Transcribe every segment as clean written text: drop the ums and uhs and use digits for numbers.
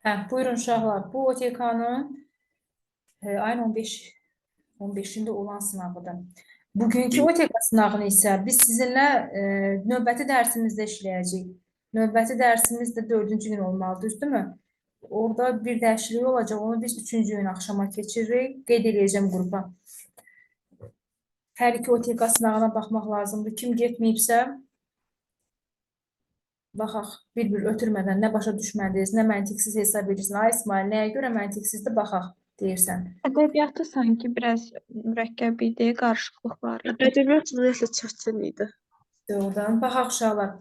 Hə, buyurun uşaqlar. Bu OTK-nın ayın 15-də olan sınavıdır. Bugünkü OTK sınavını isə biz sizinlə növbəti dərsimizdə işləyəcəyik. Növbəti dərsimiz də 4-cü gün olmalıdır, düzdürmü? Orada bir dəyişiklik olacaq. Onu biz 3-cü gün axşama keçiririk. Qeyd eləyəcəm qrupa. Hər iki OTK sınavına baxmaq lazımdır. Kim getməyibsə, baxaq, bir-bir ötürmədən nə başa düşmədiniz, nə məntiqsiz hesab edirsən. Ay İsmail, nəyə görə məntiqsizdir, baxaq deyirsən. Ədəbiyyatı sanki biraz mürəkkəb idi, qarışıqlıq var idi. Ədəbiyyat ümumiyyətlə çətin idi. Doğrudan. Baxaq uşaqlar.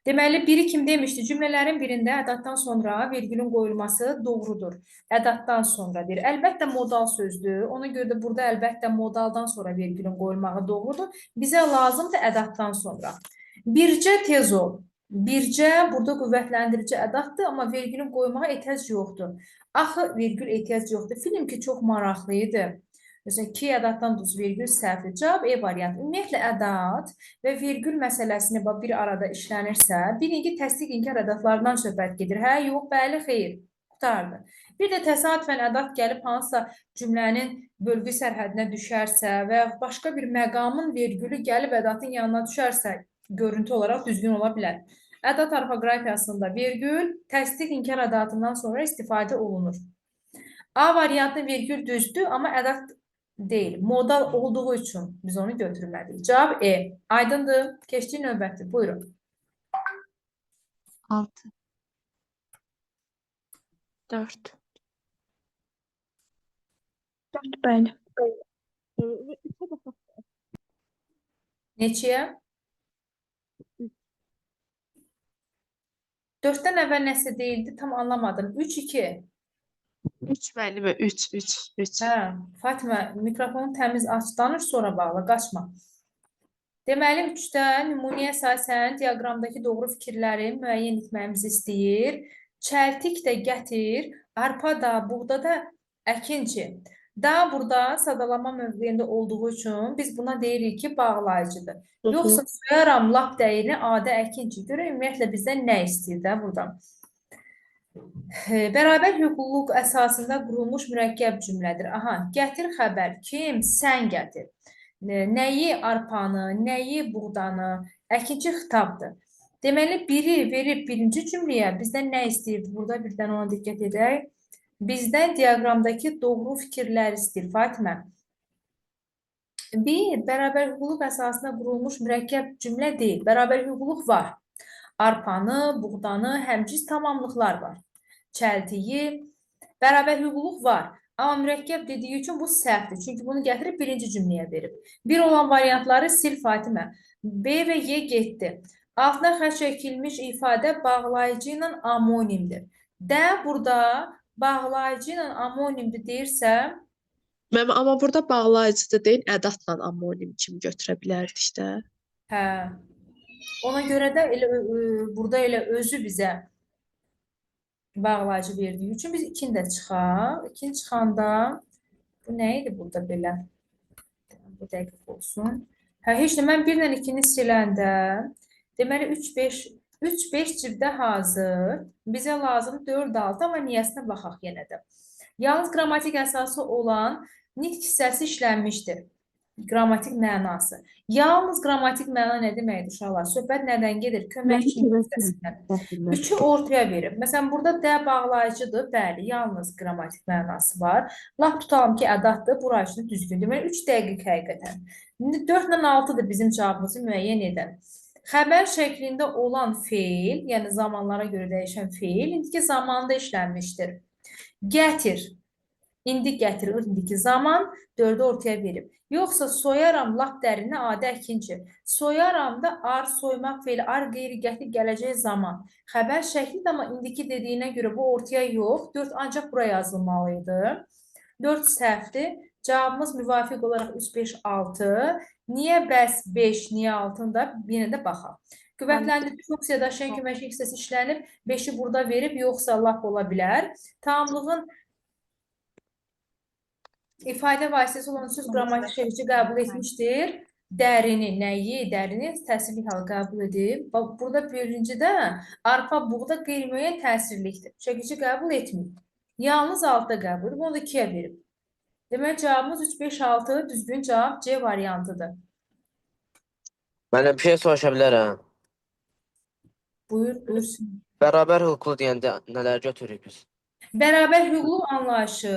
Deməli, biri kim demişdi? Cümlələrin birində ədaddan sonra vergülün qoyulması doğrudur. Ədaddan sonra deyir. Əlbəttə modal sözdür. Ona görə də burada əlbəttə modaldan sonra vergülün qoyulmağı doğrudur. Bizə lazımdır ədaddan sonra. Bircə tez ol. Bircə burada qüvvətləndirici ədaddır, amma vergülün qoymağa ehtiyac yoxdur. Axı vergül ehtiyac yoxdur. Film ki çox maraqlı idi. Məsələn, 2 ədaddan düz vergül səhvdir. Cavab E variantı. Ümumiyyətlə ədad və vergül məsələsini bax bir arada işlənirsə, birinci təsdiq inkar ədadlarından söhbət gedir. Hə, yox, bəli, xeyr. Qurtardı. Bir də təsadüfən ədad gəlib hansısa cümlənin bölgü sərhədinə düşərsə və ya başqa bir məqamın vergülü gəlib ədadın yanına düşərsə, görüntü olaraq düzgün ola bilər. Ədad orfoqrafiyasında vergül təsdiq inkar ədadından sonra istifadə olunur. A variantı vergül düzdür, amma ədad deyil. Modal olduğu üçün biz onu götürməliyik. Cavab E. Aydındır. Keçdik növbəti. Buyurun. 6. 4. 4, bəli. 3-ə baxaq. Neçəyə? 4-dən əvvəl nəsə deyildi, tam anlamadım. 3, 2. 3 müəllimə 3 3 3. Hə, Fatimə, mikrofonu təmiz aç, danış, sonra bağla, qaçma. Deməli, 3-də nümunəyə əsasən diaqramdakı doğru fikirləri müəyyən etməyimizi istəyir. Çəltik də gətir, arpa da, buğda da əkinçi. Da burada sadalama mövqeyində olduğu üçün biz buna deyirik ki, bağlayıcıdır. Yoxsa soyaram lap dəyini adə əkinçi. Görək ümumiyyətlə bizdən nə istəyir də burada. Bərabər hüquqluluq əsasında qurulmuş mürəkkəb cümlədir. Aha, gətir xəbər. Kim? Sən gətir. Nəyi arpanı, nəyi buğdanı, əkinçi xitabdır. Deməli, biri verib birinci cümləyə bizdən nə istəyirdi burada? Birdən ona diqqət edək. Bizdən diaqramdakı doğru fikirlər istəyir Fatimə. Bir, bərabər hüquqluluq əsasında qurulmuş mürəkkəb cümlə deyil. Bərabər hüquqluluq var. Arpanı, buğdanı, həmciz tamamlıqlar var. Çəltiyi, bərabər hüquqluluq var. Amma mürəkkəb dediyi üçün bu səhvdir. Çünki bunu gətirib birinci cümləyə verib. Bir olan variantları sil Fatimə. B və Y getdi. Altına xətt çəkilmiş ifadə bağlayıcı ilə amonimdir. D burada bağlayıcı ilə amonimdir deyirsə, Mənim amma burada bağlayıcı da deyil, ədadla amonim kimi götürə bilərdik də. Hə. Ona görə də elə burada elə özü bizə bağlayıcı verdiyi üçün biz 2-ni də çıxaq. 2-ni çıxanda bu nə idi burada belə? Bu dəqiq olsun. Hə, heç nə, mən 1 ilə 2-ni siləndə deməli 3 5 3 5 cibdə hazır. Bizə lazım 4 6, amma niyəsinə baxaq yenə də. Yalnız qrammatik əsası olan nitq hissəsi işlənmişdir. Qrammatik mənası. Yalnız qrammatik məna nə deməkdir uşaqlar? Söhbət nədən gedir? Köməkçi hissəsindən. 3-ü ortaya verib. Məsələn, burada D bağlayıcıdır. Bəli, yalnız qrammatik mənası var. Lap tutalım ki, ədaddır. Bura üçün düzgündür. Deməli, 3 dəqiq həqiqətən. İndi 4 ilə 6-dır bizim cavabımızı müəyyən edən. Xəbər şəklində olan feil, yəni zamanlara görə dəyişən feil, indiki zamanda işlənmişdir. Gətir. İndi gətirir, indiki zaman 4-ü ortaya verib. Yoxsa soyaram lap dərinə adi əkinçi. Soyaram da ar soymaq feili, ar qeyri-qəti gələcək zaman. Xəbər şəklidir, amma indiki dediyinə görə bu ortaya yox. 4 ancaq bura yazılmalı idi. 4 səhvdir. Cavabımız müvafiq olaraq 3, 5, 6. Niyə bəs 5, niyə 6-nı da yenə də baxaq. Qüvvətləndirici funksiya daşıyan köməkçi hissəsi işlənib, 5-i burada verib, yoxsa lap ola bilər. Tamamlığın ifadə vasitəsi olan söz qrammatik şəkildə qəbul etmişdir. Dərini, nəyi? Dərini təsirlik halı qəbul edib. Bax, burada birincidə arpa, buğda qeyri-müəyyən təsirlikdir. Şəkilçi qəbul etməyib. Yalnız 6-da qəbul edib, onu da 2-yə verib. Demək, cavabımız 3, 5, 6 düzgün cavab C variantıdır. Mənə bir şey soruşa bilərəm. Buyur, buyursun. Bərabər hüquqlu deyəndə nələr götürürük biz? Bərabər hüquqlu anlayışı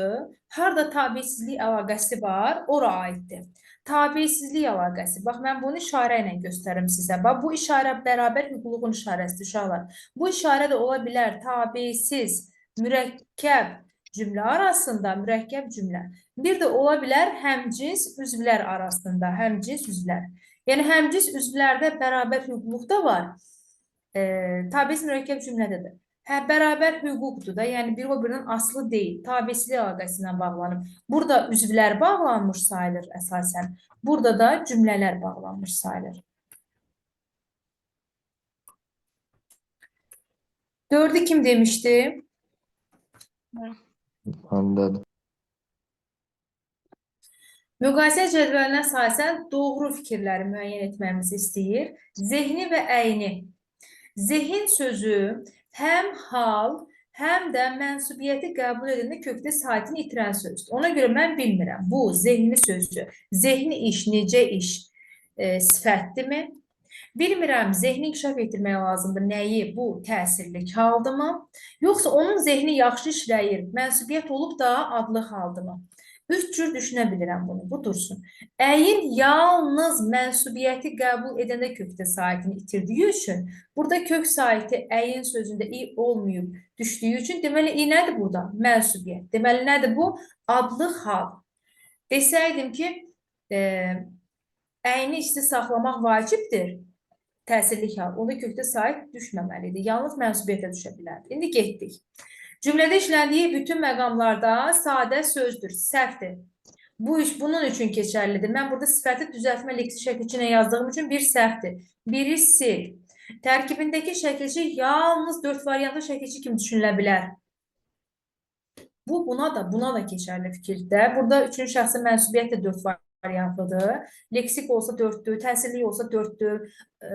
harda tabesizlik əlaqəsi var, ora aiddir. Tabesizlik əlaqəsi. Bax, mən bunu işarə ilə göstərim sizə. Bax, bu işarə bərabər hüquqluğun işarəsidir, uşaqlar. Bu işarə də ola bilər tabesiz, mürəkkəb cümlə arasında, mürəkkəb cümlə. Bir də ola bilər həmcins üzvlər arasında, həmcins üzvlər. Yəni, həmcins üzvlərdə bərabər hüquqluq da var, tabesiz mürəkkəb cümlədə də. Hə, bərabər hüquqdur da, yəni biri o birinin asılı deyil, tabesizlik əlaqəsi ilə bağlanıb. Burada üzvlər bağlanmış sayılır əsasən. Burada da cümlələr bağlanmış sayılır. 4-ü kim demişdi? Mən dedim. Müqayisə cədvəlinə əsasən doğru fikirləri müəyyən etməmizi istəyir. Zehni və əyni. Zehin sözü həm hal, həm də mənsubiyyəti qəbul edəndə kökdə saitini itirən sözdür. Ona görə mən bilmirəm, bu zehni sözü, zehni iş, necə iş sifətdirmi? Bilmirəm, zehni inkişaf etdirmək lazımdır. Nəyi? Bu təsirlik haldırmı? Yoxsa onun zehni yaxşı işləyir, mənsubiyyət olub da adlı haldırmı? Üç cür düşünə bilirəm bunu, bu dursun. Əyin yalnız mənsubiyyəti qəbul edəndə kökdə saitini itirdiyi üçün, burada kök saiti əyin sözündə i olmayıb düşdüyü üçün, deməli, i nədir burada? Mənsubiyyət. Deməli, nədir bu? Adlı hal. Desəydim ki, əyini isti saxlamaq vacibdir, təsirlik hal. Onda kökdə sait düşməməlidir. Yalnız mənsubiyyətə düşə bilərdi. İndi getdik. Cümlədə işləndiyi bütün məqamlarda sadə sözdür, səhvdir. Bu iş bunun üçün keçərlidir. Mən burada sifəti düzəltmə leksik şəkilçi ilə yazdığım üçün bir səhvdir. Biri sil. Tərkibindəki şəkilçi yalnız 4 variantlı şəkilçi kimi düşünülə bilər. Bu, buna da keçərli fikirdə. Burada üçüncü şəxsin mənsubiyyət də 4 variantlıdır. Leksik olsa 4-dür, təsirlik olsa 4-dür,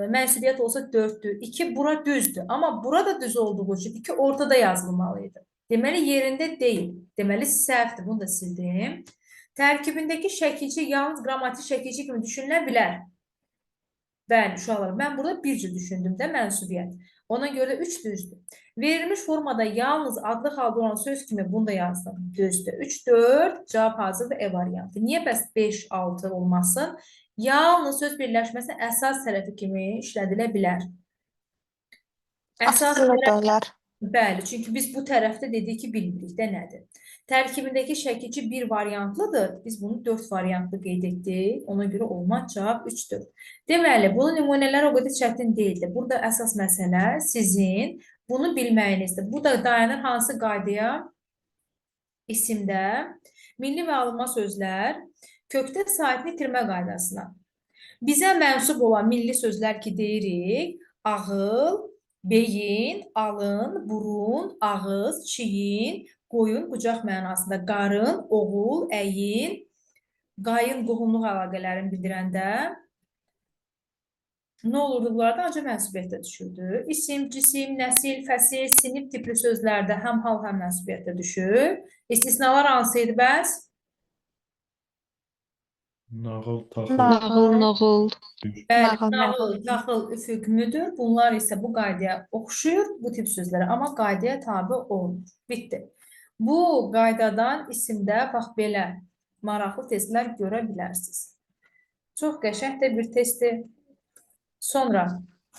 mənsubiyyət olsa 4-dür. 2 bura düzdür. Amma burada düz olduğu üçün 2 ortada yazılmalı idi. Deməli, yerində deyil. Deməli, səhvdir. Bunu da sildim. Tərkibindəki şəkilçi yalnız qrammatik şəkilçi kimi düşünülə bilər. Bəli, uşaqlar, mən burada bir cür düşündüm də mənsubiyyət. Ona görə də 3 düzdür. Verilmiş formada yalnız adlı halda olan söz kimi bunu da yazdım. Düzdür. 3, 4, cavab hazırdır E variantı. Niyə bəs 5, 6 olmasın? Yalnız söz birləşməsi əsas tərəfi kimi işlədilə bilər. Əsas Asılı da olar. Bəli, çünki biz bu tərəfdə dedik ki, bilmirik də nədir. Tərkibindəki şəkilçi bir variantlıdır. Biz bunu 4 variantlı qeyd etdik. Ona görə olmaz cavab 3-4. Deməli, bunun nümunələri o qədər çətin deyildi. Burada əsas məsələ sizin bunu bilməyinizdir. Bu da dayanır hansı qaydaya? İsimdə milli və alınma sözlər kökdə saitini itirmə qaydasına. Bizə mənsub olan milli sözlər ki, deyirik, ağıl, beyin, alın, burun, ağız, çiyin, qoyun, qucaq mənasında qarın, oğul, əyin, qayın, qohumluq əlaqələrini bildirəndə nə olurdu bunlarda? Ancaq mənsubiyyətdə düşürdü. İsim, cisim, nəsil, fəsil, sinif tipli sözlərdə həm hal, həm mənsubiyyətdə düşür. İstisnalar hansı idi bəs? Nağıl, taxıl, Nağıl. Nağıl, nağıl. Bəli, Nağıl, nağıl, nağıl. taxıl, üfüq, müdür. Bunlar isə bu qaydaya oxşuyur, bu tip sözlərə, amma qaydaya tabi olmur. Bitdi. Bu qaydadan isimdə bax belə maraqlı testlər görə bilərsiniz. Çox qəşəng də bir testdir. Sonra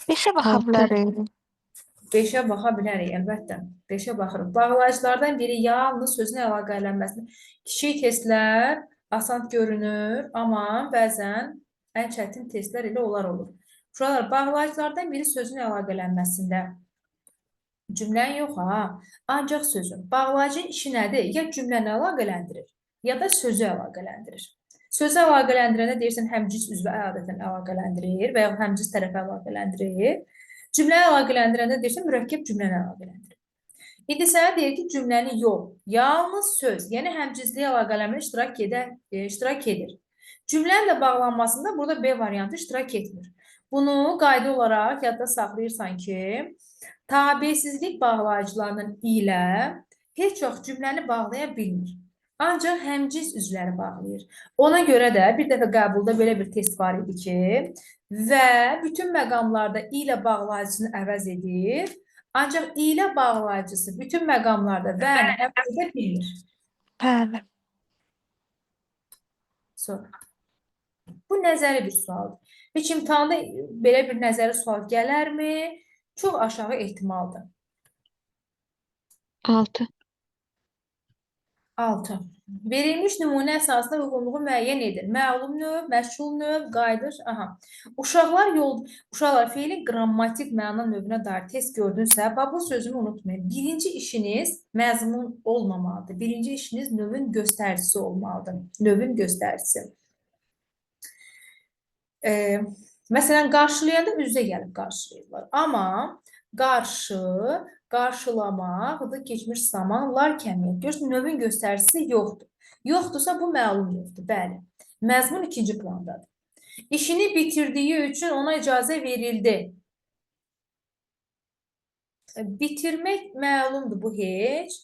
5-ə baxa Altı. bilərik. 5-ə baxa bilərik, əlbəttə. 5-ə baxırıq. Bağlayıcılardan biri yalnız sözün əlaqələnməsini. Kiçik testlər asan görünür, amma bəzən ən çətin testlər elə onlar olur. Uşaqlar, bağlayıcılardan biri sözün əlaqələnməsində. Cümlənin yox ha, ancaq sözün. Bağlayıcının işi nədir? Ya cümləni əlaqələndirir, ya da sözü əlaqələndirir. Sözü əlaqələndirəndə deyirsən həmcins üzvə adətən əlaqələndirir və ya həmcins tərəfə əlaqələndirir. Cümləni əlaqələndirəndə deyirsən mürəkkəb cümləni əlaqələndirir. İndi sənə deyir ki, cümləni yox, yalnız söz, yəni həmcinsliyə əlaqələnmə iştirak edir. Cümlənin də bağlanmasında burada B variantı iştirak etmir. Bunu qayda olaraq yadda saxlayırsan ki, tabesizlik bağlayıcılarının ilə heç vaxt cümləni bağlaya bilmir. Ancaq həmcins üzvləri bağlayır. Ona görə də bir dəfə qəbulda belə bir test var idi ki, və bütün məqamlarda ilə bağlayıcısını əvəz edir. Ancaq ilə bağlayıcısı bütün məqamlarda və-ni əvəz edə bilmir. Bəli. Sonra. Bu nəzəri bir sualdır. Heç imtahanda belə bir nəzəri sual gələrmi? Çox aşağı ehtimaldır. 6. 6. Verilmiş nümunə əsasında uyğunluğu müəyyən edin. Məlum növ, məchul növ, qayıdış. Aha. Uşaqlar feilin qrammatik məna növünə dair test gördünsə, bax bu sözümü unutmayın. Birinci işiniz məzmun olmamalıdır. Birinci işiniz növün göstəricisi olmalıdır. Növün göstəricisi. Məsələn, qarşılayanda üz-üzə gəlib qarşılayırlar. Amma qarşı, qarşılamaq, keçmiş zaman, lar kəmiyyət. Görürsün, növün göstəricisi yoxdur. Yoxdursa bu məlum növdür, bəli. Məzmun ikinci plandadır. İşini bitirdiyi üçün ona icazə verildi. Bitirmək məlumdur bu heç.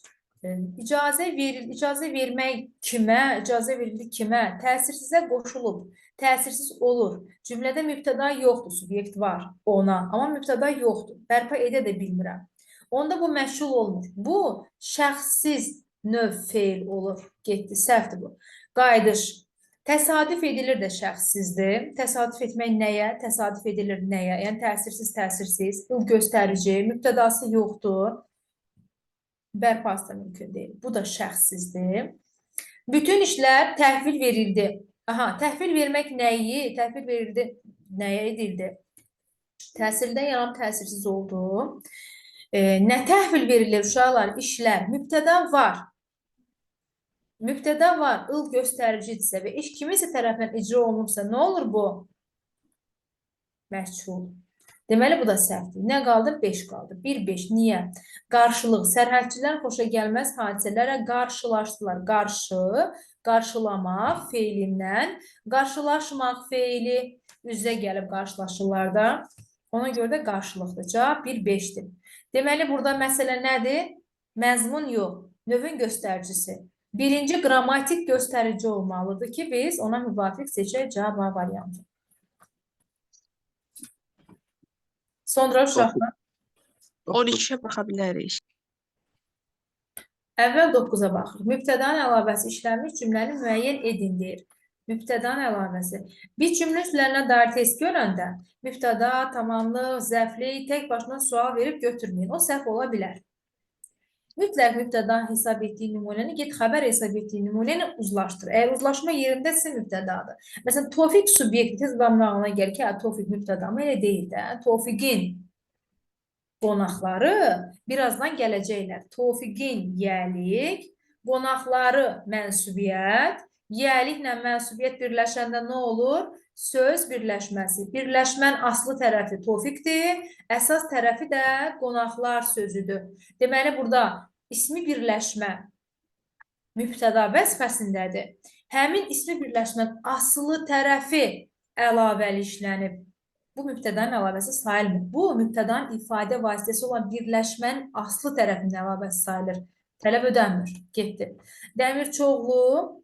İcazə verildi, icazə vermək kimə, icazə verildi kimə? Təsirsizə qoşulub, təsirsiz olur. Cümlədə mübtəda yoxdur, subyekt var ona, amma mübtəda yoxdur. Bərpa edə də bilmirəm. Onda bu məchul olmur. Bu şəxssiz növ feil olur. Getdi, səhvdir bu. Qayıdış. Təsadüf edilir də şəxssizdir. Təsadüf etmək nəyə? Təsadüf edilir nəyə? Yəni təsirsiz, təsirsiz, il göstərici, mübtədası yoxdur. Bərpası da mümkün deyil. Bu da şəxssizdir. Bütün işlər təhvil verildi. Aha, təhvil vermək nəyi? Təhvil verildi, nəyə edildi? Təsirdən yaran təsirsiz oldu. Nə təhvil verilir uşaqlar? İşlər. Mübtəda var. Mübtəda var, il göstəricidirsə və iş kiminsə tərəfindən icra olunubsa, nə olur bu? Məchul. Deməli, bu da səhvdir. Nə qaldı? 5 qaldı. 1, 5. Niyə? Qarşılıq. Sərhədçilər xoşa gəlməz hadisələrə qarşılaşdılar. Qarşı, qarşılamaq feilindən, qarşılaşmaq feili üzə gəlib qarşılaşırlar da. Ona görə də qarşılıqdır. Cavab 1, 5-dir. Deməli, burada məsələ nədir? Məzmun yox, növün göstəricisi. Birinci qrammatik göstərici olmalıdır ki, biz ona müvafiq seçək cavab A variantı. Sonra uşaqlar, 12-yə baxa bilərik. Əvvəl 9-a baxırıq. Mübtədanın əlavəsi işlənmiş cümləni müəyyən edin deyir. Mübtədanın əlavəsi. Biz cümlə üzvlərinə dair test görəndə mübtəda, tamamlıq, zərflik tək başına sual verib götürməyin. O səhv ola bilər. Mütləq mübtəda hesab etdiyi nümunəni get xəbər hesab etdiyi nümunə ilə uzlaşdır. Əgər uzlaşma yerindəsə mübtədadır. Məsələn, Tofiq subyekti tez adamın ağlına gəlir ki, hə, Tofiq mübtəda, amma elə deyil də. Tofiqin qonaqları birazdan gələcəklər. Tofiqin yəlik, qonaqları mənsubiyyət, yəliklə mənsubiyyət birləşəndə nə olur? Söz birləşməsi. Birləşmənin aslı tərəfi Tofiqdir, əsas tərəfi də qonaqlar sözüdür. Deməli, burada ismi birləşmə mübtəda vəzifəsindədir. Həmin ismi birləşmənin asılı tərəfi əlavəli işlənib. Bu mübtədanın əlavəsi sayılmır. Bu mübtədanın ifadə vasitəsi olan birləşmənin aslı tərəfinin əlavəsi sayılır. Tələb ödənmir. Getdi. Dəmirçioğlu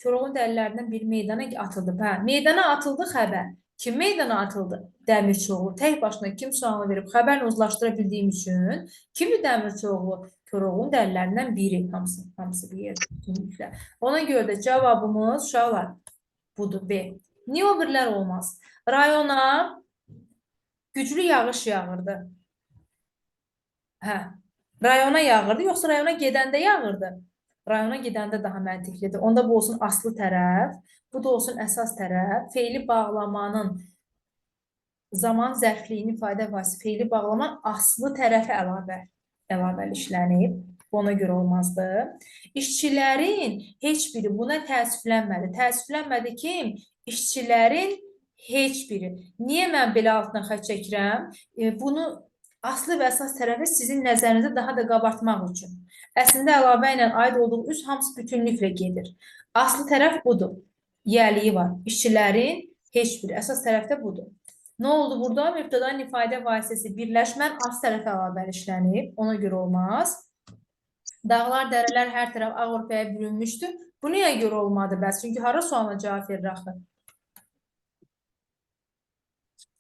Koroğlunun dəlillərindən biri meydana atıldı. Hə, meydana atıldı xəbər. Kim meydana atıldı? Dəmirçioğlu. Tək başına kim sualını verib xəbərlə uzlaşdıra bildiyim üçün kimdir Dəmirçioğlu? Koroğlunun dəlillərindən biri. Hamısı bir yerdə bütünlüklə. Ona görə də cavabımız uşaqlar budur B. Niyə o birlər olmaz? Rayona güclü yağış yağırdı. Hə, rayona yağırdı, yoxsa rayona gedəndə yağırdı? Rayona gedəndə daha məntiqlidir. Onda bu olsun aslı tərəf, bu da olsun əsas tərəf. Feili bağlamanın zaman zərfliyini ifadə vasitəsi feili bağlamanın aslı tərəfi əlavəli işlənib. Bu ona görə olmazdı. İşçilərin heç biri buna təəssüflənmədi. Təəssüflənmədi kim? İşçilərin heç biri. Niyə mən belə altına xətt çəkirəm? Bunu aslı və əsas tərəfi sizin nəzərinizdə daha da qabartmaq üçün. Əslində əlavə ilə aid olduğu üz hamısı bütünlüklə gedir. Aslı tərəf budur. Yiyəliyi var. İşçilərin heç biri. Əsas tərəfdə budur. Nə oldu burada? Mübtədanın ifadə vasitəsi birləşmən az tərəfə əlavə işlənib. Ona görə olmaz. Dağlar, dərələr hər tərəf ağ örpəyə bürünmüşdü. Bu niyə görə olmadı bəs? Çünki hara sualına cavab verir axı?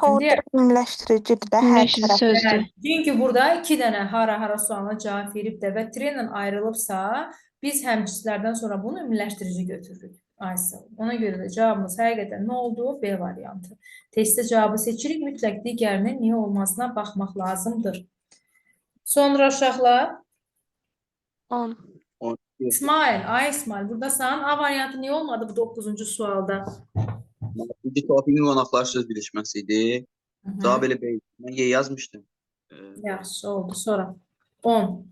Orada ümumiləşdiricidir də hər Ümumiləşdirici tərəf. sözdür. Bəli, çünki burada iki dənə hara-hara sualına cavab verib də və trenlə ayrılıbsa, biz həmcinslərdən sonra bunu ümumiləşdirici götürürük. Aysel. Ona görə də cavabımız həqiqətən nə oldu? B variantı. Testdə cavabı seçirik, mütləq digərinin niyə olmasına baxmaq lazımdır. Sonra uşaqlar, 10. İsmail, ay İsmail, buradasan. A variantı niyə olmadı bu 9-cu sualda? İki topiqin qonaqlar söz birleşməsi idi. Cavab elə B. Mən Y yazmışdım. Yaxşı oldu. Sonra 10.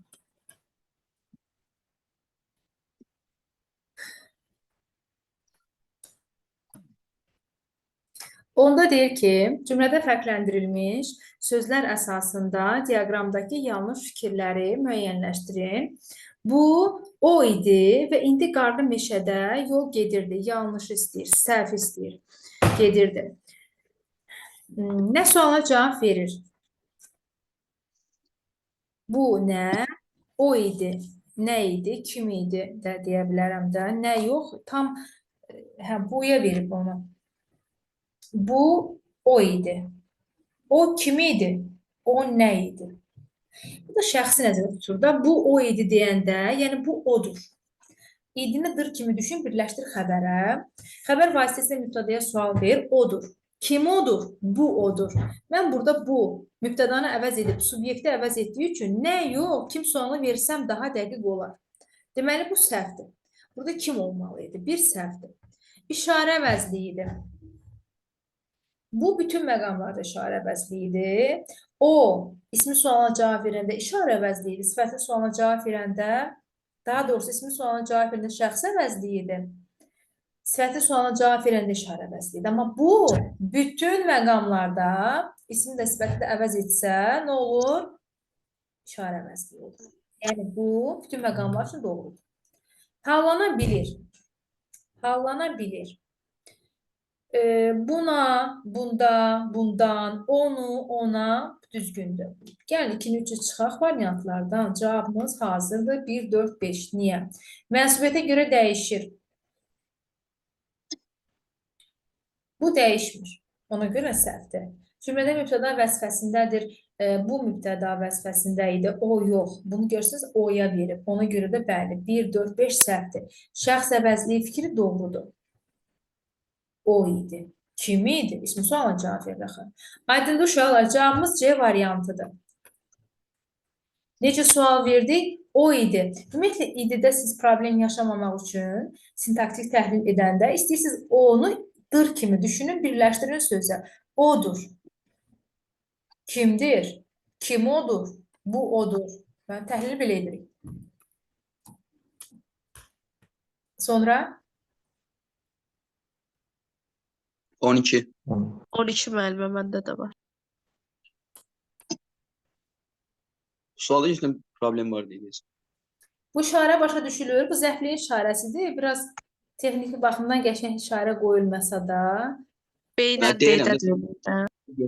Onda deyir ki, cümlədə fərqləndirilmiş sözlər əsasında diaqramdakı yanlış fikirləri müəyyənləşdirin. Bu, o idi və indi qarlı meşədə yol gedirdi. Yanlış istəyir, səhv istəyir, gedirdi. Nə suala cavab verir? Bu nə? O idi. Nə idi? Kim idi də deyə bilərəm də. Nə yox, tam hə, buya verib onu. Bu o idi. O kim idi? O nə idi? Bu da şəxsi nəzərdə tutur da. Bu o idi deyəndə, yəni bu odur. İdini dır kimi düşün, birləşdir xəbərə. Xəbər vasitəsilə mübtədaya sual ver, odur. Kim odur? Bu odur. Mən burada bu mübtədanı əvəz edib, subyekti əvəz etdiyi üçün nə yox, kim sualını versəm daha dəqiq olar. Deməli, bu səhvdir. Burada kim olmalı idi? Bir səhvdir. İşarə əvəzliyi idi. Bu bütün məqamlarda işarə əvəzliyi idi. O, ismi sualına cavab verəndə işarə əvəzliyi idi. Sifəti sualına cavab verəndə, daha doğrusu ismi sualına cavab verəndə şəxsi əvəzliyi idi. Sifəti sualına cavab verəndə işarə əvəzliyi idi. Amma bu, bütün məqamlarda ismi də sifəti də əvəz etsə, nə olur? İşarə əvəzliyi olur. Yəni, bu, bütün məqamlar üçün doğrudur. Hallana bilir. Hallana bilir. Buna, bunda, bundan, onu, ona düzgündür. Gəlin 2-ni 3-ü çıxaq variantlardan. Cavabımız hazırdır. 1, 4, 5. Niyə? Mənsubiyyətə görə dəyişir. Bu dəyişmir. Ona görə səhvdir. Cümlədə mübtəda vəzifəsindədir. Bu mübtəda vəzifəsində idi. O yox. Bunu görürsünüz, oya verib. Ona görə də bəli. 1, 4, 5 səhvdir. Şəxs əvəzliyi fikri doğrudur. O idi. Kim idi? İsmi sualına cavab verir axı. Aydındır uşaqlar, cavabımız C variantıdır. Necə sual verdik? O idi. Ümumiyyətlə, ididə siz problem yaşamamaq üçün sintaktik təhlil edəndə istəyirsiniz onu dır kimi düşünün, birləşdirin sözə. Odur. Kimdir? Kim odur? Bu odur. Yəni, təhlil belə edirik. Sonra? 12. 12 müəllimə məndə də var. Sualda heç nə problem var deyil. Bu işarə başa düşülür. Bu zərfliyin işarəsidir. Biraz texniki baxımdan qəşəng işarə qoyulmasa da. B ilə Mən deyirəm D-də də- də olur da.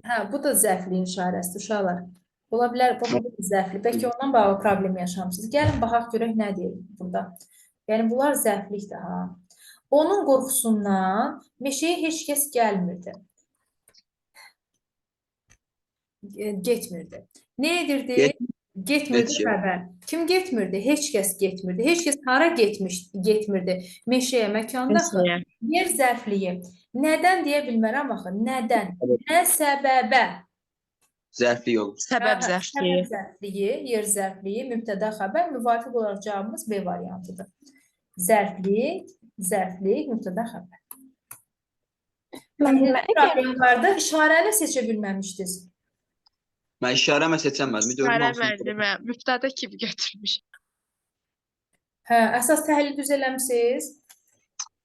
Hə, bu da zərfliyin işarəsidir uşaqlar. Ola bilər, bu da zərfli. Bəlkə ondan bağlı problem yaşamısınız. Gəlin baxaq görək nə deyir burada. Yəni bunlar zərflikdir ha. Onun qorxusundan meşəyə heç kəs gəlmirdi. Getmirdi. Nə edirdi? Getmirdi Heç kim. xəbər. Kim getmirdi? Heç kəs getmirdi. Heç kəs hara getmiş, getmirdi? Meşəyə, məkanda axı. Meşəyə. Yer zərfliyi. Nədən deyə bilmərəm axı. Nədən? Evet. Nə səbəbə? Zərfli olur. Səbəb Hə, zərfliyi. Səbəb zərfliyi, yer zərfliyi, mübtəda xəbər. Müvafiq olaraq cavabımız B variantıdır. Zərflik, zərflik, mübtəda xəbər. Müəllimə, əgər Problem vardı. İşarəni seçə bilməmişdiniz. Mən işarə mən seçəmədim. Dördün İşarə hamısını müəllimə mübtəda kimi götürmüş. Hə, əsas təhlil düz eləmisiniz.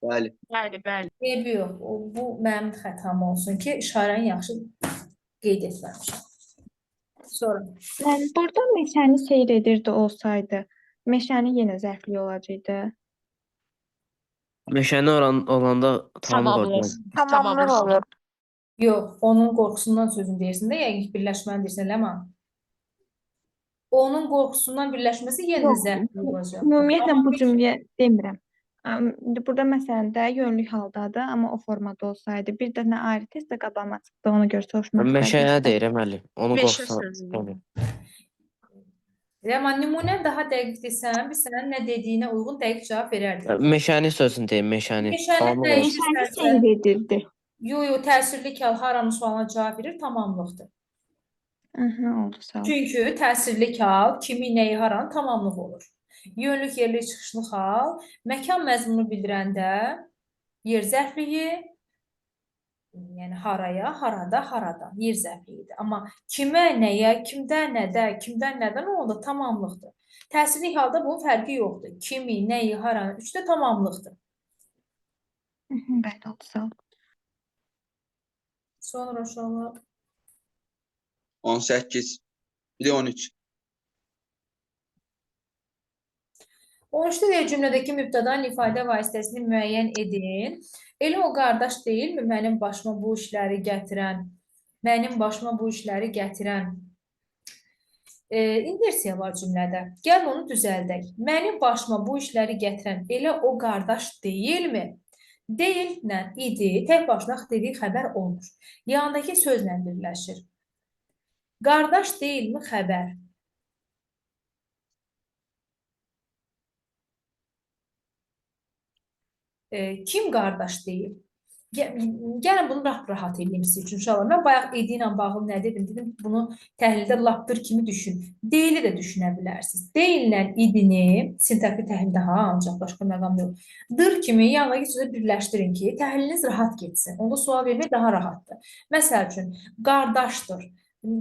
Bəli. Bəli, bəli. Eybi yox. Bu mənim xətam olsun ki, işarəni yaxşı qeyd etməmişəm. Sonra. Mən burada meşəni seyr edirdi olsaydı, meşəni yenə zərfli olacaqdı. Meşəni olanda tamamlıq olur. Tamamlıq. Tamamlıq Tamamlıq. olur. Yox, onun qorxusundan sözünü deyirsən də, yəqin ki, birləşməni deyirsən, Ləman. Onun qorxusundan birləşməsi yenə də Yox, zərfli olacaq. Ümumiyyətlə bu cümləyə demirəm. İndi burada məsələn də yönlük haldadır, amma o formada olsaydı bir dənə ayrı test də qabağıma çıxdı, ona görə soruşmaq Mən istədim meşəyə sizdən. deyirəm müəllim. Onun Meşə qorxusu. sözünü. Yəni. Ləman, nümunə daha dəqiq desən, biz sənin nə dediyinə uyğun dəqiq cavab verərdik. Meşəni sözünü deyim, meşəni. Meşəni Tamamlıq olur. dəyişirsən Meşəni seyr edirdi. Yo, yo, təsirli kal haranın sualına cavab verir, tamamlıqdır. Aha, oldu, sağ ol. Çünki təsirli hal kimi, nəyi, haranı tamamlıq olur. Yönlük, yerlik, çıxışlı hal məkan məzmunu bildirəndə yer zərfliyi, yəni haraya, harada, harada yer zərfliyidir. Amma kimə, nəyə, kimdə, nədə, kimdən, nədən olanda tamamlıqdır. Təsirli halda bunun fərqi yoxdur. Kimi, nəyi, haranı üçdə tamamlıqdır. Bəli, oldu, sağ ol. Sonra uşaqlar 18. Bir də 13. 13-də deyir cümlədəki mübtədanın ifadə vasitəsini müəyyən edin. Elə o qardaş deyilmi mənim başıma bu işləri gətirən? Mənim başıma bu işləri gətirən. İnversiya var cümlədə. Gəl onu düzəldək. Mənim başıma bu işləri gətirən elə o qardaş deyilmi? Deyillə idi, tək başına dediyi xəbər olmur. Yanındakı sözlə birləşir. Qardaş deyilmi xəbər? Kim qardaş deyil? Gəlin bunu rahat eləyim sizin üçün uşaqlar. Mən bayaq idi ilə bağlı nə dedim? Dedim bunu təhlildə lap dır kimi düşün. Deyili də düşünə bilərsiniz. Deyillə idini sintaktik təhlildə ha, ancaq başqa məqam yox. Dır kimi yanındakı sözə birləşdirin ki, təhliliniz rahat getsin. Onda sual vermək daha rahatdır. Məsəl üçün, qardaşdır.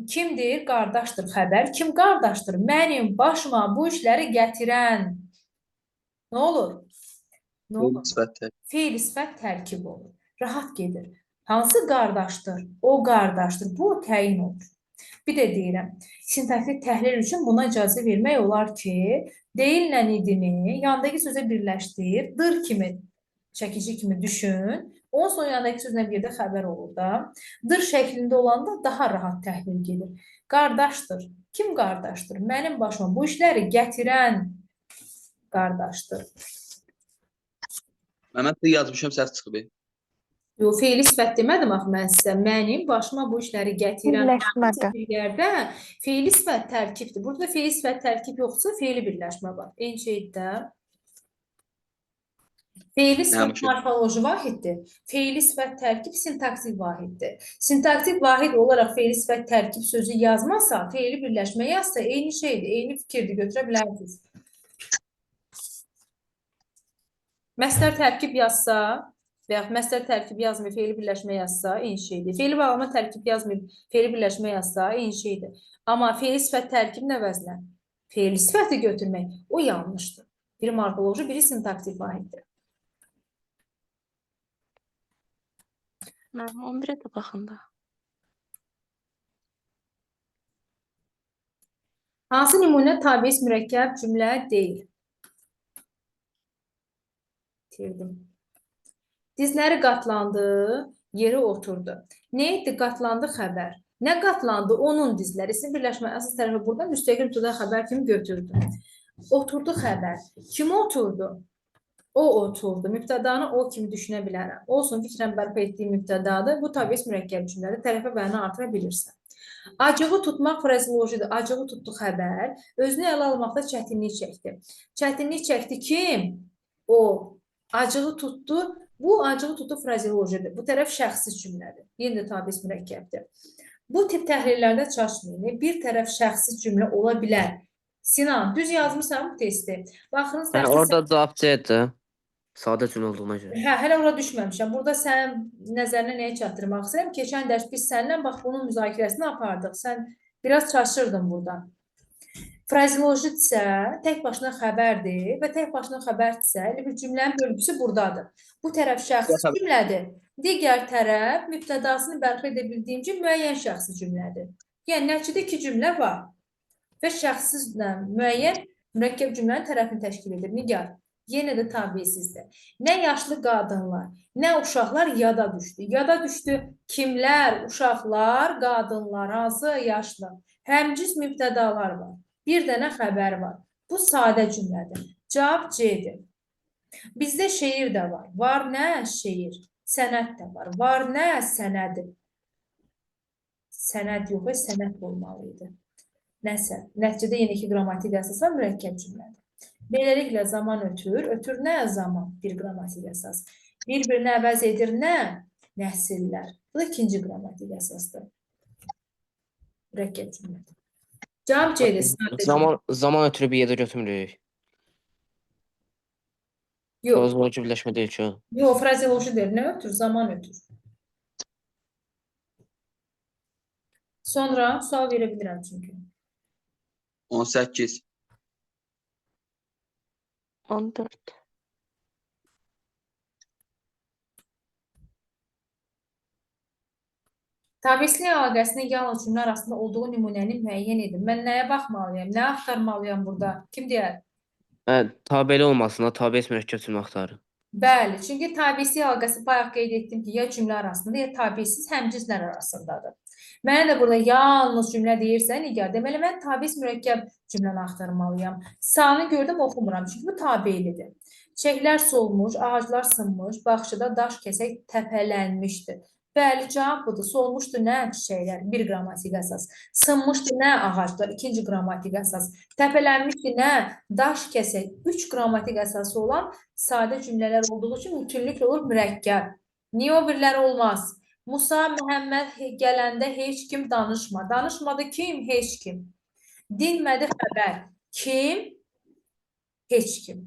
Kimdir? Qardaşdır xəbər. Kim qardaşdır? Mənim başıma bu işləri gətirən. Nə olur? Nə olur? Sifət. Feil sifət tərkib olur. Rahat gedir. Hansı qardaşdır? O qardaşdır. Bu təyin olur. Bir də deyirəm, sintaktik təhlil üçün buna icazə vermək olar ki, deyillə idini yandakı sözə birləşdir, dır kimi, çəkici kimi düşün. Ondan sonra yandakı sözlə bir də xəbər olur da. Dır şəklində olanda daha rahat təhlil gedir. Qardaşdır. Kim qardaşdır? Mənim başıma bu işləri gətirən qardaşdır. Məhəmməd də yazmışam, səhv çıxıb. Yox, feili sifət demədim axı mən sizə. Mənim başıma bu işləri gətirən Birləşmədir. bir yerdə feili sifət tərkibdir. Burada feili sifət tərkib yoxsa feili birləşmə var. Eyni şeydir də. Feili sifət morfoloji vahiddir. Feili sifət tərkib sintaktik vahiddir. Sintaktik vahid olaraq feili sifət tərkib sözü yazmasa, feili birləşmə yazsa eyni şeydir, eyni fikirdir, götürə bilərsiniz. Məsdər tərkib yazsa və yaxud məsdər tərkib yazmayıb, feili birləşmə yazsa, eyni şeydir. Feili bağlama tərkib yazmayıb, feili birləşmə yazsa, eyni şeydir. Amma feili sifət tərkibin əvəzinə feili sifəti götürmək, o yanlışdır. Biri morfoloji, biri sintaktik vahiddir. Müəllim 11-ə də baxın da. Hansı nümunə tabi mürəkkəb cümlə deyil? Bitirdim. Dizləri qatlandı, yeri oturdu. Nə etdi? Qatlandı xəbər. Nə qatlandı? Onun dizləri. İsim birləşmə əsas tərəfi burada müstəqil mübtəda xəbər kimi götürdü. Oturdu xəbər. Kim oturdu? O oturdu. Mübtədanı o kimi düşünə bilərəm. Olsun, fikrən bərpa etdiyim mübtədadır. Bu tabi mürəkkəb cümlədir. Tərəfə bəyanı artıra bilirsən. Acığı tutmaq frazeolojidir. Acığı tutdu xəbər. Özünü ələ almaqda çətinlik çəkdi. Çətinlik çəkdi kim? O. Acığı tutdu. Bu acığı tutdu frazeolojidir. Bu tərəf şəxsi cümlədir. Yenə də tabi mürəkkəbdir. Bu tip təhlillərdə çaşmayın. Bir tərəf şəxsi cümlə ola bilər. Sinan, düz yazmısan bu testi. Baxın, Yəni orada cavab C-dir. Sadə cümlə olduğuna görə. Hə, hələ ora düşməmişəm. Burada sənin nəzərinə nəyi çatdırmaq istəyirəm? Keçən dərs biz səninlə bax bunun müzakirəsini apardıq. Sən biraz çaşırdın burada. Frazeolojidirsə, tək başına xəbərdir və tək başına xəbərdirsə, elə bir cümlənin bölgüsü buradadır. Bu tərəf şəxsi cümlədir. Digər tərəf mübtədasını bərpa edə bildiyim kimi müəyyən şəxsi cümlədir. Yəni nəticədə iki cümlə var və şəxsizlə müəyyən mürəkkəb cümlənin tərəfini təşkil edir. Nigar, Yenə də tabesizdir. Nə yaşlı qadınlar, nə uşaqlar yada düşdü. Yada düşdü kimlər? Uşaqlar, qadınlar, hansı yaşlı? Həmcins mübtədalar var. Bir dənə xəbər var. Bu sadə cümlədir. Cavab C-dir. Bizdə şeir də var. Var nə? Şeir. Sənət də var. Var nə? Sənədi. Sənəd yox, sənət olmalı idi. Nəsə, nəticədə yenə iki qrammatik əsas var, mürəkkəb cümlədir. Beləliklə zaman ötür. Ötür nə? Zaman. Bir qrammatik əsas. Bir-birini əvəz edir nə? Nəsillər. Bu da ikinci qrammatik əsasdır. Mürəkkəb cümlədir. Cavab C-dir. Sadə cümlə. Zaman ötürü bir yerdə götürmürük. Yox. Frazeoloji birləşmə deyil ki. Yox, frazeoloji deyil. Nə ötür? Zaman ötür. Sonra sual verə bilirəm çünki. 18. 14. Tabeslik əlaqəsinin yalnız cümlə arasında olduğu nümunəni müəyyən edin. Mən nəyə baxmalıyam? Nə axtarmalıyam burada? Kim deyər? Hə, tabeili olmasına tabe mürəkkəb cümlə axtarın. Bəli, çünki tabeslik əlaqəsi bayaq qeyd etdim ki, ya cümlə arasında, ya tabesiz həmcinslər arasındadır. Mənə də burada yalnız cümlə deyirsə, Nigar, deməli mən tabes mürəkkəb cümləni axtarmalıyam. Sağını gördüm, oxumuram, çünki bu tabeilidir. Çiçəklər solmuş, ağaclar sınmış, bağçada daş kəsək təpələnmişdir. Bəli, cavab budur. Solmuşdu nə çiçəklər? Bir qrammatik əsas. Sınmışdı nə ağaclar? İkinci qrammatik əsas. Təpələnmişdi nə? Daş kəsək. Üç qrammatik əsası olan sadə cümlələr olduğu üçün bütünlüklə olur mürəkkəb. Niyə o birləri olmaz? Musa, Məhəmməd gələndə heç kim danışma. Danışmadı kim? Heç kim. Dinmədi xəbər. Kim? Heç kim.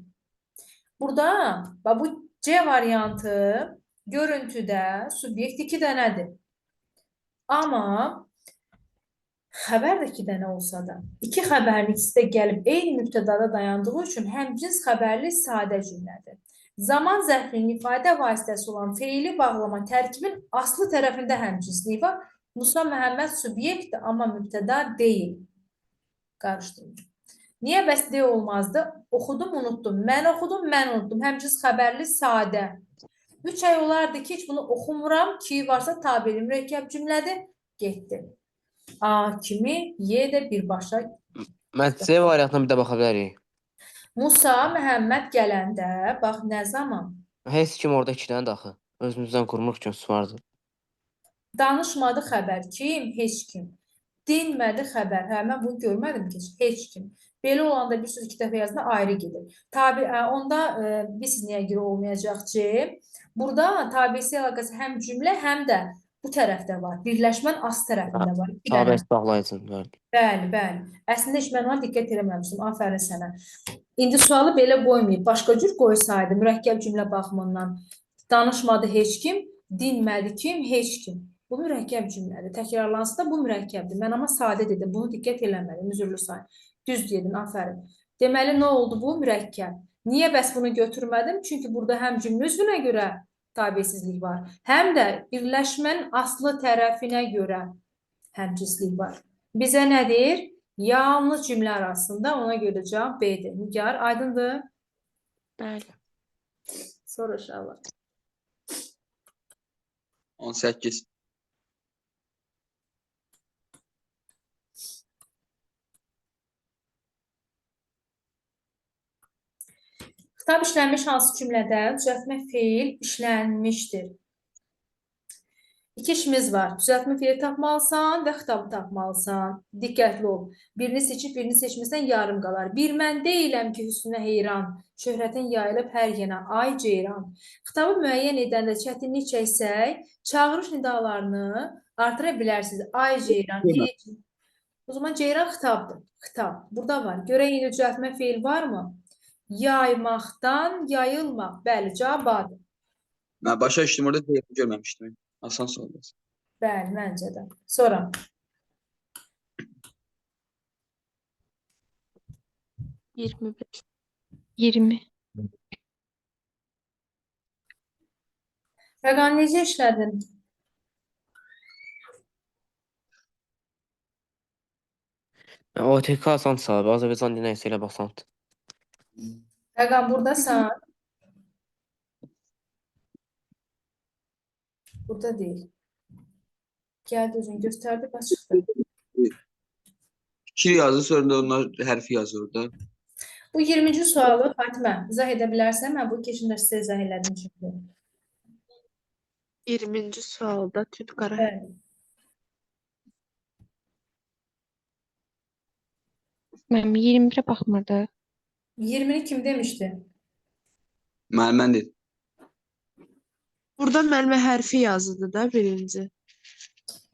Burada bax, bu C variantı görüntüdə subyekt 2 dənədir. Amma xəbər də 2 dənə olsa da, iki xəbərin ikisi də gəlib eyni mübtədada dayandığı üçün həmcins xəbərli sadə cümlədir. Zaman zərfinin ifadə vasitəsi olan feili bağlama tərkibin aslı tərəfində həmcinslik var. Musa Məhəmməd subyektdir, amma mübtəda deyil. Qarışdırma. Niyə bəs D olmazdı? Oxudum, unutdum. Mən oxudum, mən unutdum. Həmcins xəbərli sadə. 3 ay olardı ki, heç bunu oxumuram ki, varsa tabeili mürəkkəb cümlədir. Getdi. A kimi, Y də birbaşa. Mən C variantına bir də baxa bilərik. Musa, Məhəmməd gələndə, bax nə zaman? Heç kim orada iki dənə də axı. Özümüzdən qurmuruq ki, vardı. Danışmadı xəbər. Kim? Heç kim. Dinmədi xəbər. Hə, mən bunu görmədim ki, heç kim. Belə olanda bir söz iki dəfə yazında ayrı gedir. Tabi, onda biz niyə görə olmayacaq ki, burada tabesi əlaqəsi həm cümlə, həm də bu tərəfdə var. Birləşmənin as tərəfində var. İki dənə. Tabe bağlayıcı. Bəli. Bəli, bəli. Əslində heç mən ona diqqət eləməmişdim. Afərin sənə. İndi sualı belə qoymayıb. Başqa cür qoysaydı, mürəkkəb cümlə baxımından danışmadı heç kim, dinmədi kim, heç kim. Bu mürəkkəb cümlədir. Təkrarlansa da bu mürəkkəbdir. Mən amma sadə dedim. Bunu diqqət eləmədim. Üzürlü sayın. Düz dedin, afərin. Deməli, nə oldu bu? Mürəkkəb. Niyə bəs bunu götürmədim? Çünki burada həm cümlə üzvünə görə tabesizlik var, həm də birləşmənin aslı tərəfinə görə həmcinslik var. Bizə nə deyir? Yalnız cümlə arasında, ona görə cavab B-dir. Nigar, aydındır? Bəli. Soruş inşallah. 18. Xitab işlənmiş hansı cümlədə düzəltmə feil işlənmişdir? İki işimiz var. Düzəltmə feili tapmalısan və xitabı tapmalısan. Diqqətli ol. Birini seçib, birini seçməsən yarım qalar. Bir mən deyiləm ki, hüsnünə heyran, şöhrətin yayılıb hər yenə, ay ceyran. Xitabı müəyyən edəndə çətinlik çəksək, çağırış nidalarını artıra bilərsiniz. Ay ceyran, ey. O zaman ceyran xitabdır. Xitab. Burada var. Görək indi düzəltmə feil varmı? Yaymaqdan yayılmaq. Bəli, cavab A-dır. Mən başa düşdüm, orada ceyran görməmişdim. Asan sualdır. Bəli, məncə də. Sonra. 25. 20. Fəqan necə işlədin? OTK asan sualdır. Azərbaycan dili nəsə elə basandır. Xəqan, buradasan? Burada deyil. Gəldi özünü göstərdi, bax çıxdı. Fikir yazır, sonra da onlar hərfi yazır orada. Bu 20-ci sualı Fatimə izah edə bilərsən? Mən bu keçən dərs sizə izah elədim çünki. 20-ci sualda tünd qara Bəli. Mənim 21-ə baxmırdı. 20-ni kim demişdi? Mən dedim. Burada müəllimə hərfi yazıldı da birinci.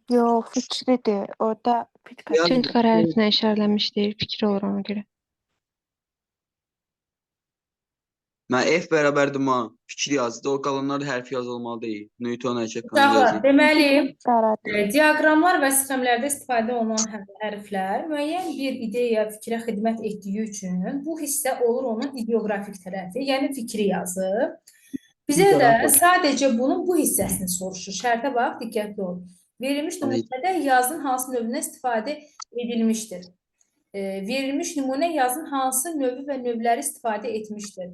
Yox, fikridir. Orada Ya- Tünd qara hərfinə işarələmişdir. Fikir olur ona görə. Mən F bərabərdir ma. Fikir yazdı. O qalanlar da hərfi yazılmalı deyil. Newton hərəkət qanunu Uşaqlar, yazır. deməli, qaradır. diaqramlar və sxemlərdə istifadə olunan hərflər müəyyən bir ideya, fikrə xidmət etdiyi üçün bu hissə olur onun ideoqrafik tərəfi, yəni fikri yazı. Bizə də sadəcə bunun bu hissəsini soruşur. Şərtə bax, diqqətli ol. Verilmiş nümunədə yazın hansı növündən istifadə edilmişdir? Verilmiş nümunə yazın hansı növü və növləri istifadə etmişdir?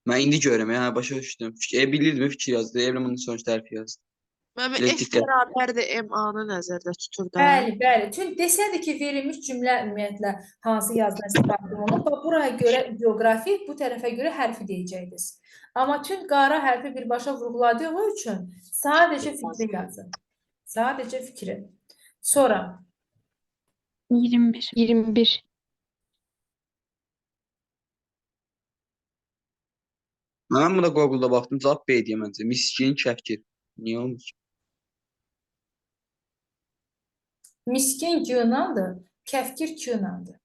Mən indi görürəm, hə, başa düşdüm. Bilirdim, fikir yazdı. Evrim bunun sonuçta hərfi yazdı. Müəllimə Elə F diqqət. bərabərdir MA-nı nəzərdə tutur da. Bəli, bəli. Çünki desədi ki, verilmiş cümlə ümumiyyətlə hansı yazıdan istifadə olunub, bax buraya görə ideoqrafik, bu tərəfə görə hərfi deyəcəkdiniz. Amma tünd qara hərfi birbaşa vurğuladığı üçün sadəcə fikri yazın. Sadəcə fikri. Sonra 21. 21. Mən buna Google-da baxdım, cavab B deyə məncə. Miskin, kəfkir. Niyə olmuş? Miskin G-nandır, kəfkir Q-nandır.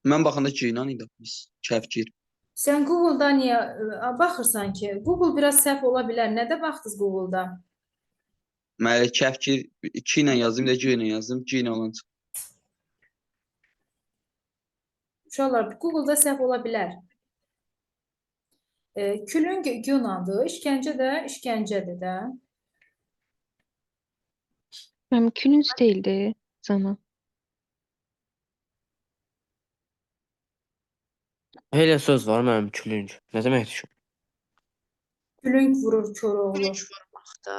Mən baxanda G ilə idi. Mis, kəfkir. Sən Google-da niyə baxırsan ki? Google biraz səhv ola bilər. Nədə baxdınız Google-da? Mən elə kəfkir 2 ilə yazdım, bir də G ilə yazdım. G ilə olan çıxdı. Uşaqlar, Google-da səhv ola bilər. Külüng G-nandır, işgəncə də işgəncədir də. Mənim külünc deyildi cana. Elə söz var mənim külünc. Nə deməkdir ki? Külüng vurur Koroğlu. Külünc vurmaq da.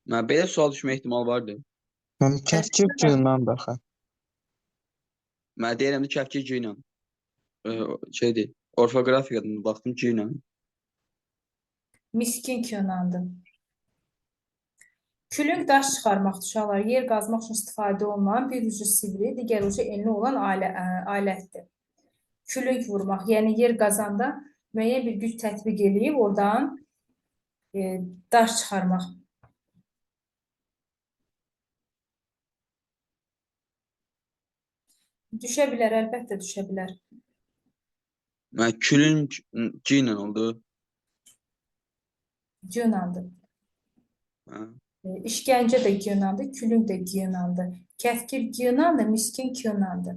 Mən belə sual düşmə ehtimalı vardı. Mən kəfkir G-dən baxı. Mən deyirəm də kəfkir G ilə. Şeydir, orfoqrafikadan baxdım G ilə. Miskin Q-nandır. Külüng daş çıxarmaqdır uşaqlar. Yer qazmaq üçün istifadə olunan bir ucu sivri, digər ucu enli olan alətdir. Külüng vurmaq, yəni yer qazanda müəyyən bir güc tətbiq eləyib oradan daş çıxarmaq. Düşə bilər, əlbəttə düşə bilər. Mən külünc G ilə oldu. G-nandır. Hə. İşgəncə də G-nandır, külüng də G-nandır. Kəfkir G-nandır, miskin Q-nandır.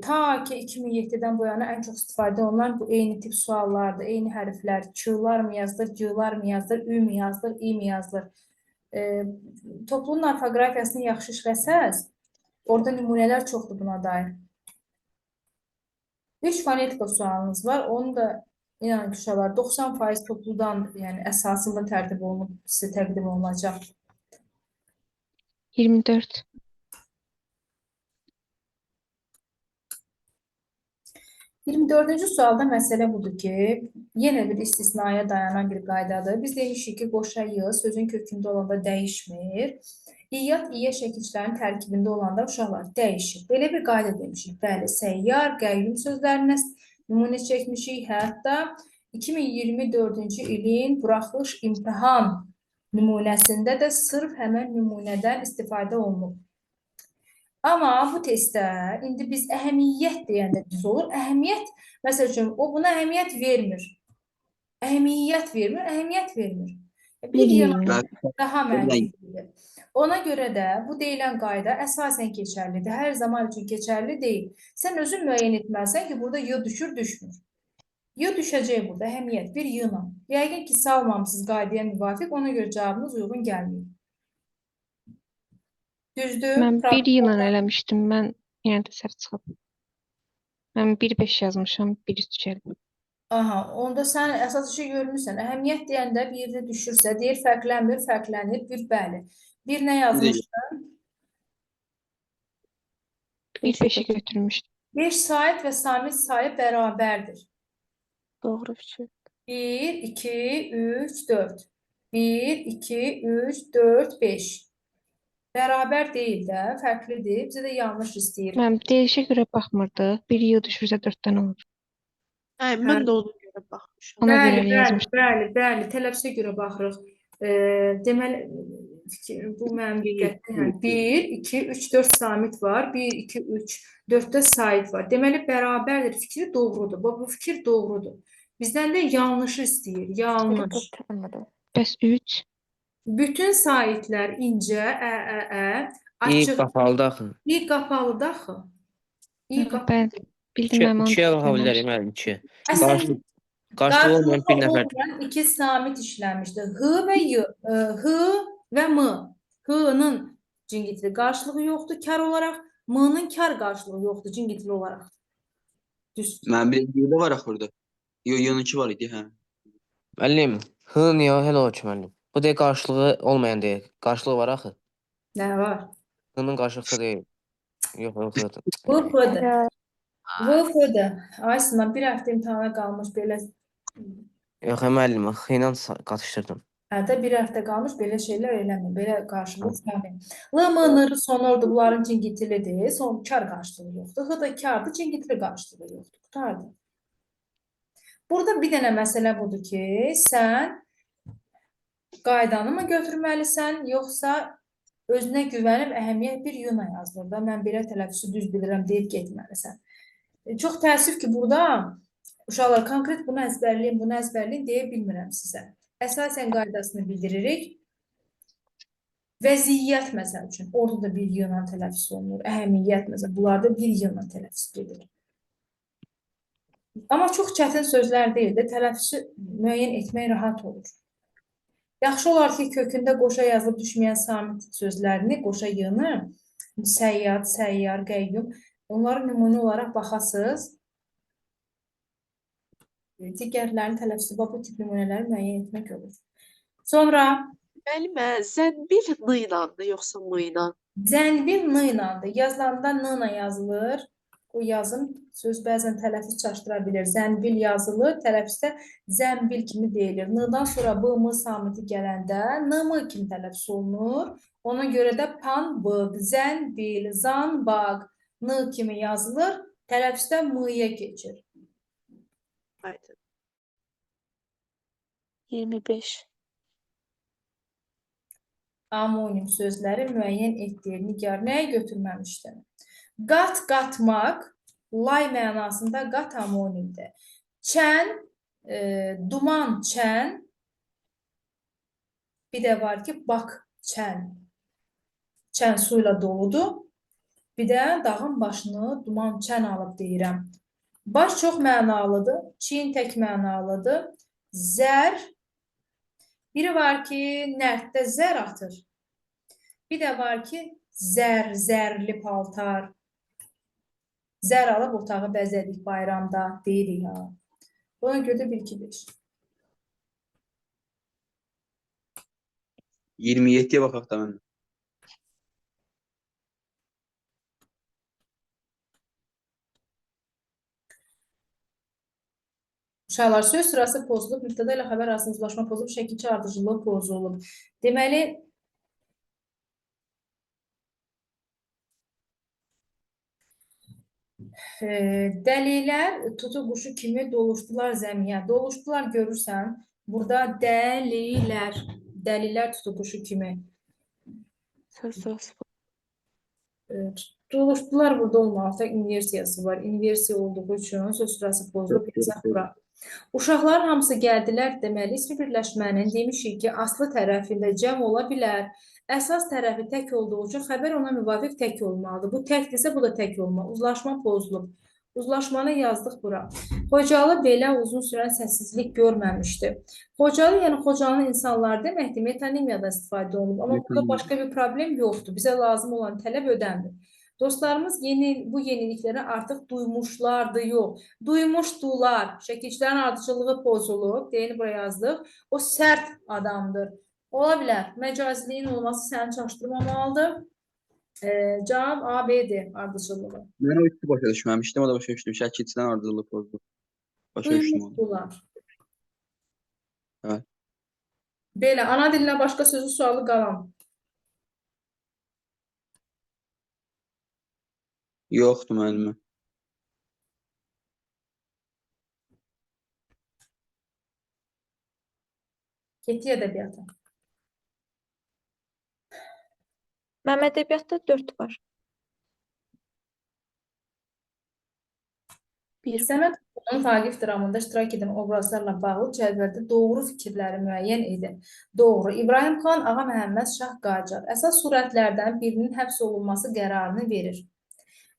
Ta ki 2007-dən bu yana ən çox istifadə olunan bu eyni tip suallardır, eyni hərflər. Q-lar mı yazılır, G-lar mı yazılır, Ü mü yazılır, İ mi yazılır. Toplunun orfoqrafiyasını yaxşı işləsəz, orada nümunələr çoxdur buna dair. 3 fonetika sualınız var. Onu da inanın ki, uşaqlar 90% topludan, yəni əsasında tərtib olunub, sizə təqdim olunacaq. 24. 24-cü sualda məsələ budur ki, yenə bir istisnaya dayanan bir qaydadır. Biz demişik ki, qoşa y sözün kökündə olanda dəyişmir. İyyat, iyə şəkilçilərin tərkibində olanda uşaqlar dəyişir. Belə bir qayda demişik. Bəli, səyyar, qəyyum sözlərinə nümunə çəkmişik. Hətta 2024-cü ilin buraxılış imtahan nümunəsində də sırf həmən nümunədən istifadə olunub. Amma bu testdə indi biz əhəmiyyət deyəndə düz olur. Əhəmiyyət, məsəl üçün, o buna əhəmiyyət vermir. Əhəmiyyət vermir, əhəmiyyət vermir. Bir yana daha məntiqlidir. Ona görə də bu deyilən qayda əsasən keçərlidir. Hər zaman üçün keçərli deyil. Sən özün müəyyən etməlisən ki, burada y düşür, düşmür. Y düşəcək burada, əhəmiyyət bir y-la. Yəqin ki, salmamısınız qaydaya müvafiq, ona görə cavabınız uyğun gəlməyib. Düzdür? Mən Problem bir ilə eləmişdim. Mən yenə də səhv çıxıb. Mən 1.5 yazmışam, 1.3 gəlib. Aha, onda sən əsas işi görmüsən. Əhəmiyyət deyəndə bir yerdə düşürsə, deyir fərqlənmir, fərqlənir, bir bəli. Bir nə yazmışdın? 1.5-i götürmüşdüm. 5 sait və samit sayı bərabərdir. Doğru fikir. 1, 2, 3, 4. 1, 2, 3, 4, 5. Bərabər deyil də, fərqlidir. Bizə də yanlış istəyir. Mən deyişə görə baxmırdıq. Bir y düşürsə 4-dən olur. Hə, mən də ona görə baxmışam. Ona Bəli, görə bəli, yazmışdım. bəli, bəli. Tələffüzə görə baxırıq. Deməli, bu mənim diqqətimə. Yəni 1, 2, 3, 4 samit var. 1, 2, 3, 4-də sait var. Deməli, bərabərdir. Fikri doğrudur. Bu fikir doğrudur. Bizdən də yanlışı istəyir. Yanlış. Bəs 3? Bütün saitlər incə, ə, ə, ə, İ açıq, qapalıdır axı. i qapalıdır axı. İ qapalı. Bəli, bildim İki, mən onu ikiyə baxa düşünməmişdim. bilərik müəllim, iki. Əslində Qarşılığı olmayan bir qarşılığı nəfər. olmayan iki samit işlənmişdir. H və Y, H və M. H-nın cingitli qarşılığı yoxdur kar olaraq, M-nın kar qarşılığı yoxdur cingitli olaraq. Düz. Mənim bir Y də var axı orada. Yo, Y-nınki var idi, hə. Müəllim, H niyə elə olur ki, müəllim? Bu deyil qarşılığı olmayan deyil. Qarşılığı var axı. Nə var? H-nın qarşılığı deyil. Yox, yox, H-dır. V, F-dir. V, F-dir. Ay Sinan, bir həftə imtahana qalmış belə. Yox, müəllim, H ilə qatışdırdım. Hə də bir həftə qalmış belə şeylər eləmir. Belə qarşılıq çıxarmır. L, M, N, R sonordur. Bunların cingitilidir. Son kar qarşılığı yoxdur. H da kardır, cingitili qarşılığı yoxdur. Qurtardı. Burada bir dənə məsələ budur ki, sən qaydanı mı götürməlisən, yoxsa özünə güvənib əhəmiyyət bir yuna yazılır da, mən belə tələffüzü düz bilirəm deyib getməlisən. Çox təəssüf ki, burada uşaqlar konkret bunu əzbərləyin, bunu əzbərləyin deyə bilmirəm sizə. Əsasən qaydasını bildiririk. Vəziyyət məsəl üçün, orada da bir yığınla tələffüz olunur. Əhəmiyyət məsələn, bunlarda bir yığınla tələffüz gedir. Amma çox çətin sözlər deyil də, tələffüzü müəyyən etmək rahat olur. Yaxşı olar ki, kökündə qoşa yazılıb düşməyən samit sözlərini, qoşa yığını, səyyad, səyyar, qəyyum, onları nümunə olaraq baxasınız. Digərlərinin tələffüzü, bax, bu tip nümunələri müəyyən etmək olur. Sonra Müəllimə, zənbil n ilandır yoxsa m ilə? Zənbil n ilandır. Yazılanda n ilə yazılır. O yazım söz bəzən tələffüz çaşdıra bilir. Zənbil yazılır, tələffüzdə zənbil kimi deyilir. N-dan sonra B, M samiti gələndə N, M kimi tələffüz olunur. Ona görə də pambıq, zənbil, zanbaq N kimi yazılır. Tələffüzdə M-yə keçir. Aydın. 25. Amonim sözləri müəyyən etdiyi Nigar nəyə götürməmişdi? Qat, qatmaq, lay mənasında qat amonimdir. Çən, duman çən, bir də var ki, bak çən. Çən suyla doludur. Bir də dağın başını duman çən alıb deyirəm. Baş çox mənalıdır, çiyin tək mənalıdır. Zər, biri var ki, nərddə zər atır. Bir də var ki, zər, zərli paltar. Zər alıb otağı bəzədik bayramda, deyirik ha. Buna görə də 1, 2, 5. 27-yə baxaq da mən. Uşaqlar, söz sırası pozulub, mübtəda ilə xəbər arasında uzlaşma pozulub, şəkilçi ardıcıllığı pozulub. Deməli, dəlilər tutu quşu kimi doluşdular zəmiyə. Doluşdular görürsən, burada dəlilər, dəlilər tutu quşu kimi. Söz sırası Doluşdular burada olmalı. Tək inversiyası var. İnversiya olduğu üçün söz sırası pozulub, yazaq bura. Uşaqların hamısı gəldilər, deməli, ismi birləşmənin demişik ki, aslı tərəfində cəm ola bilər. Əsas tərəfi tək olduğu üçün xəbər ona müvafiq tək olmalıdır. Bu təkdirsə, bu da tək olmalı. Uzlaşma pozulub. Uzlaşmanı yazdıq bura. Xocalı belə uzun sürən səssizlik görməmişdi. Xocalı, yəni Xocalının insanları deməkdir. Metonimiyada istifadə olunub. Amma burada Metonimiya. başqa bir problem yoxdur. Bizə lazım olan tələb ödənmir. Dostlarımız bu yenilikləri artıq duymuşlardı, yox. Duymuşdular. Şəkilçilərin ardıcıllığı pozulub. Deyini bura yazdıq. O sərt adamdır. Ola bilər. Məcaziliyin olması səni çaşdırmamalıdır. Cavab A, B-dir ardıcıllığı. Mən o üçü başa düşməmişdim, o da başa düşdüm. Şəkilçidən ardıcıllıq pozdu. Başa düşdüm onu. Duymuşdular. Evet. Belə, ana dilinə başqa sözü sualı qalan. Yoxdur müəllimə. Getdik ədəbiyyata. Mənim ədəbiyyatda 4 var. 1. Səməd Xanın Vaqif dramında iştirak edən obrazlarla bağlı cədvəldə doğru fikirləri müəyyən edin. Doğru. İbrahim xan Ağa Məhəmməd Şah Qacar əsas surətlərdən birinin həbs olunması qərarını verir.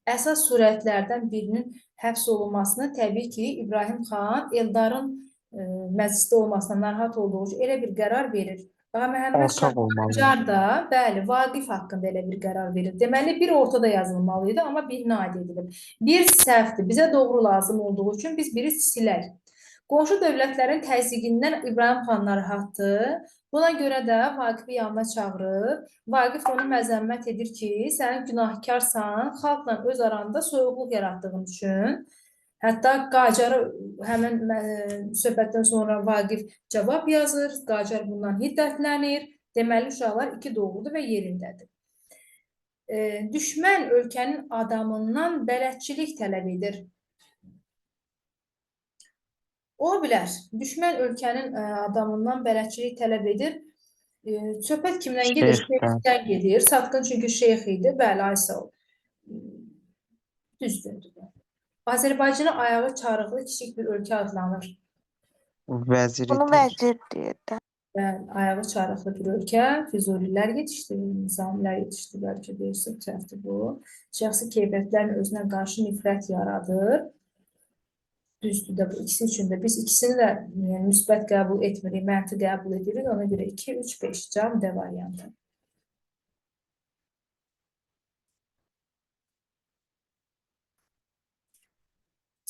Əsas surətlərdən birinin həbs olunmasını təbii ki, İbrahim xan Eldarın məclisdə olmasına narahat olduğu üçün elə bir qərar verir. Ağa Məhəmməd Şah Ortaq olmalı. Qacar da, bəli, Vaqif haqqında elə bir qərar verir. Deməli, bir ortada yazılmalı idi, amma birinə aid edilib. Bir səhvdir. Bizə doğru lazım olduğu üçün biz biri silək. Qonşu dövlətlərin təzyiqindən İbrahim xan narahatdır. Buna görə də Vaqifi yanına çağırır. Vaqif onu məzəmmət edir ki, sən günahkarsan, xalqla öz aranda soyuqluq yaratdığın üçün. Hətta Qacarı həmin söhbətdən sonra Vaqif cavab yazır. Qacar bundan hiddətlənir. Deməli, uşaqlar iki doğrudur və yerindədir. Düşmən ölkənin adamından bələdçilik tələb edir. Ola bilər. Düşmən ölkənin adamından bələdçilik tələb edir. Söhbət kimdən gedir? Şeyxdən. Şeyxdən gedir. Satqın çünki şeyx idi. Bəli, ay sağ ol. Düzdür bu. Azərbaycana ayağı çarıqlı kiçik bir ölkə adlanır. Vəziri Bunu deyir. vəzir deyir də. Bəli, ayağı çarıqlı bir ölkə, Füzulilər yetişdirir, Nizamilər yetişdirir, bəlkə deyirsək səhvdir bu. Şəxsi keyfiyyətlərin özünə qarşı nifrət yaradır. Düzdür də bu ikisi üçün də. Biz ikisini də yəni, müsbət qəbul etmirik, mənfi qəbul edirik. Ona görə 2, 3, 5 cavab D variantı.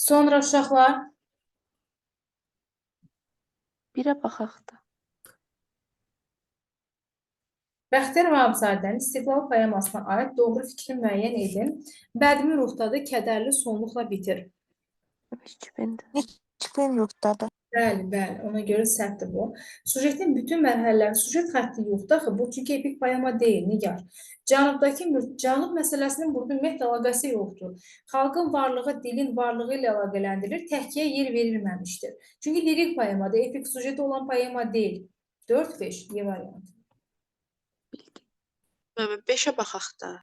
Sonra uşaqlar, 1-ə baxaq da. Bəxtiyar Vahabzadənin İstiqlal poemasına aid doğru fikri müəyyən edin. Bədmi ruhdadır, kədərli sonluqla bitir. 2000-dir. 2000 ruhdadır. Bəli, bəli, ona görə səhvdir bu. Sujetin bütün mərhələləri, sujet xətti yoxdur axı, bu çünki epik poema deyil, Nigar. Cənubdakı cənub məsələsinin burada ümumiyyətlə əlaqəsi yoxdur. Xalqın varlığı dilin varlığı ilə əlaqələndirilir, təhkiyə yer verilməmişdir. Çünki lirik poemadır, epik sujeti olan poema deyil. 4-5 Y variantı. Bildim. Müəllimə 5-ə baxaq da.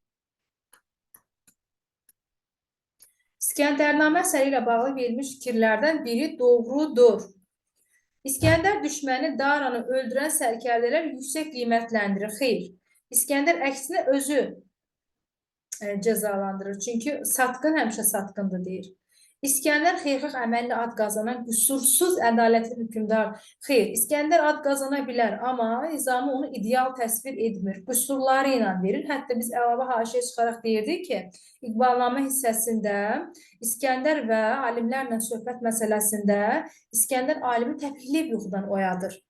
İskəndərnamə əsəri ilə bağlı verilmiş fikirlərdən biri doğrudur. İskəndər düşməni Daranı öldürən sərkərdələr yüksək qiymətləndirir. Xeyr. İskəndər əksinə özü cəzalandırır. Çünki satqın həmişə satqındır deyir. İskəndər xeyirxah əməlli ad qazanan qüsursuz ədalətli hökmdar. Xeyr, İskəndər ad qazana bilər, amma Nizami onu ideal təsvir etmir. Qüsurları ilə verir. Hətta biz əlavə haşiyə çıxaraq deyirdik ki, İqbalnamə hissəsində İskəndər və alimlərlə söhbət məsələsində İskəndər alimi təpikləyib yuxudan oyadır.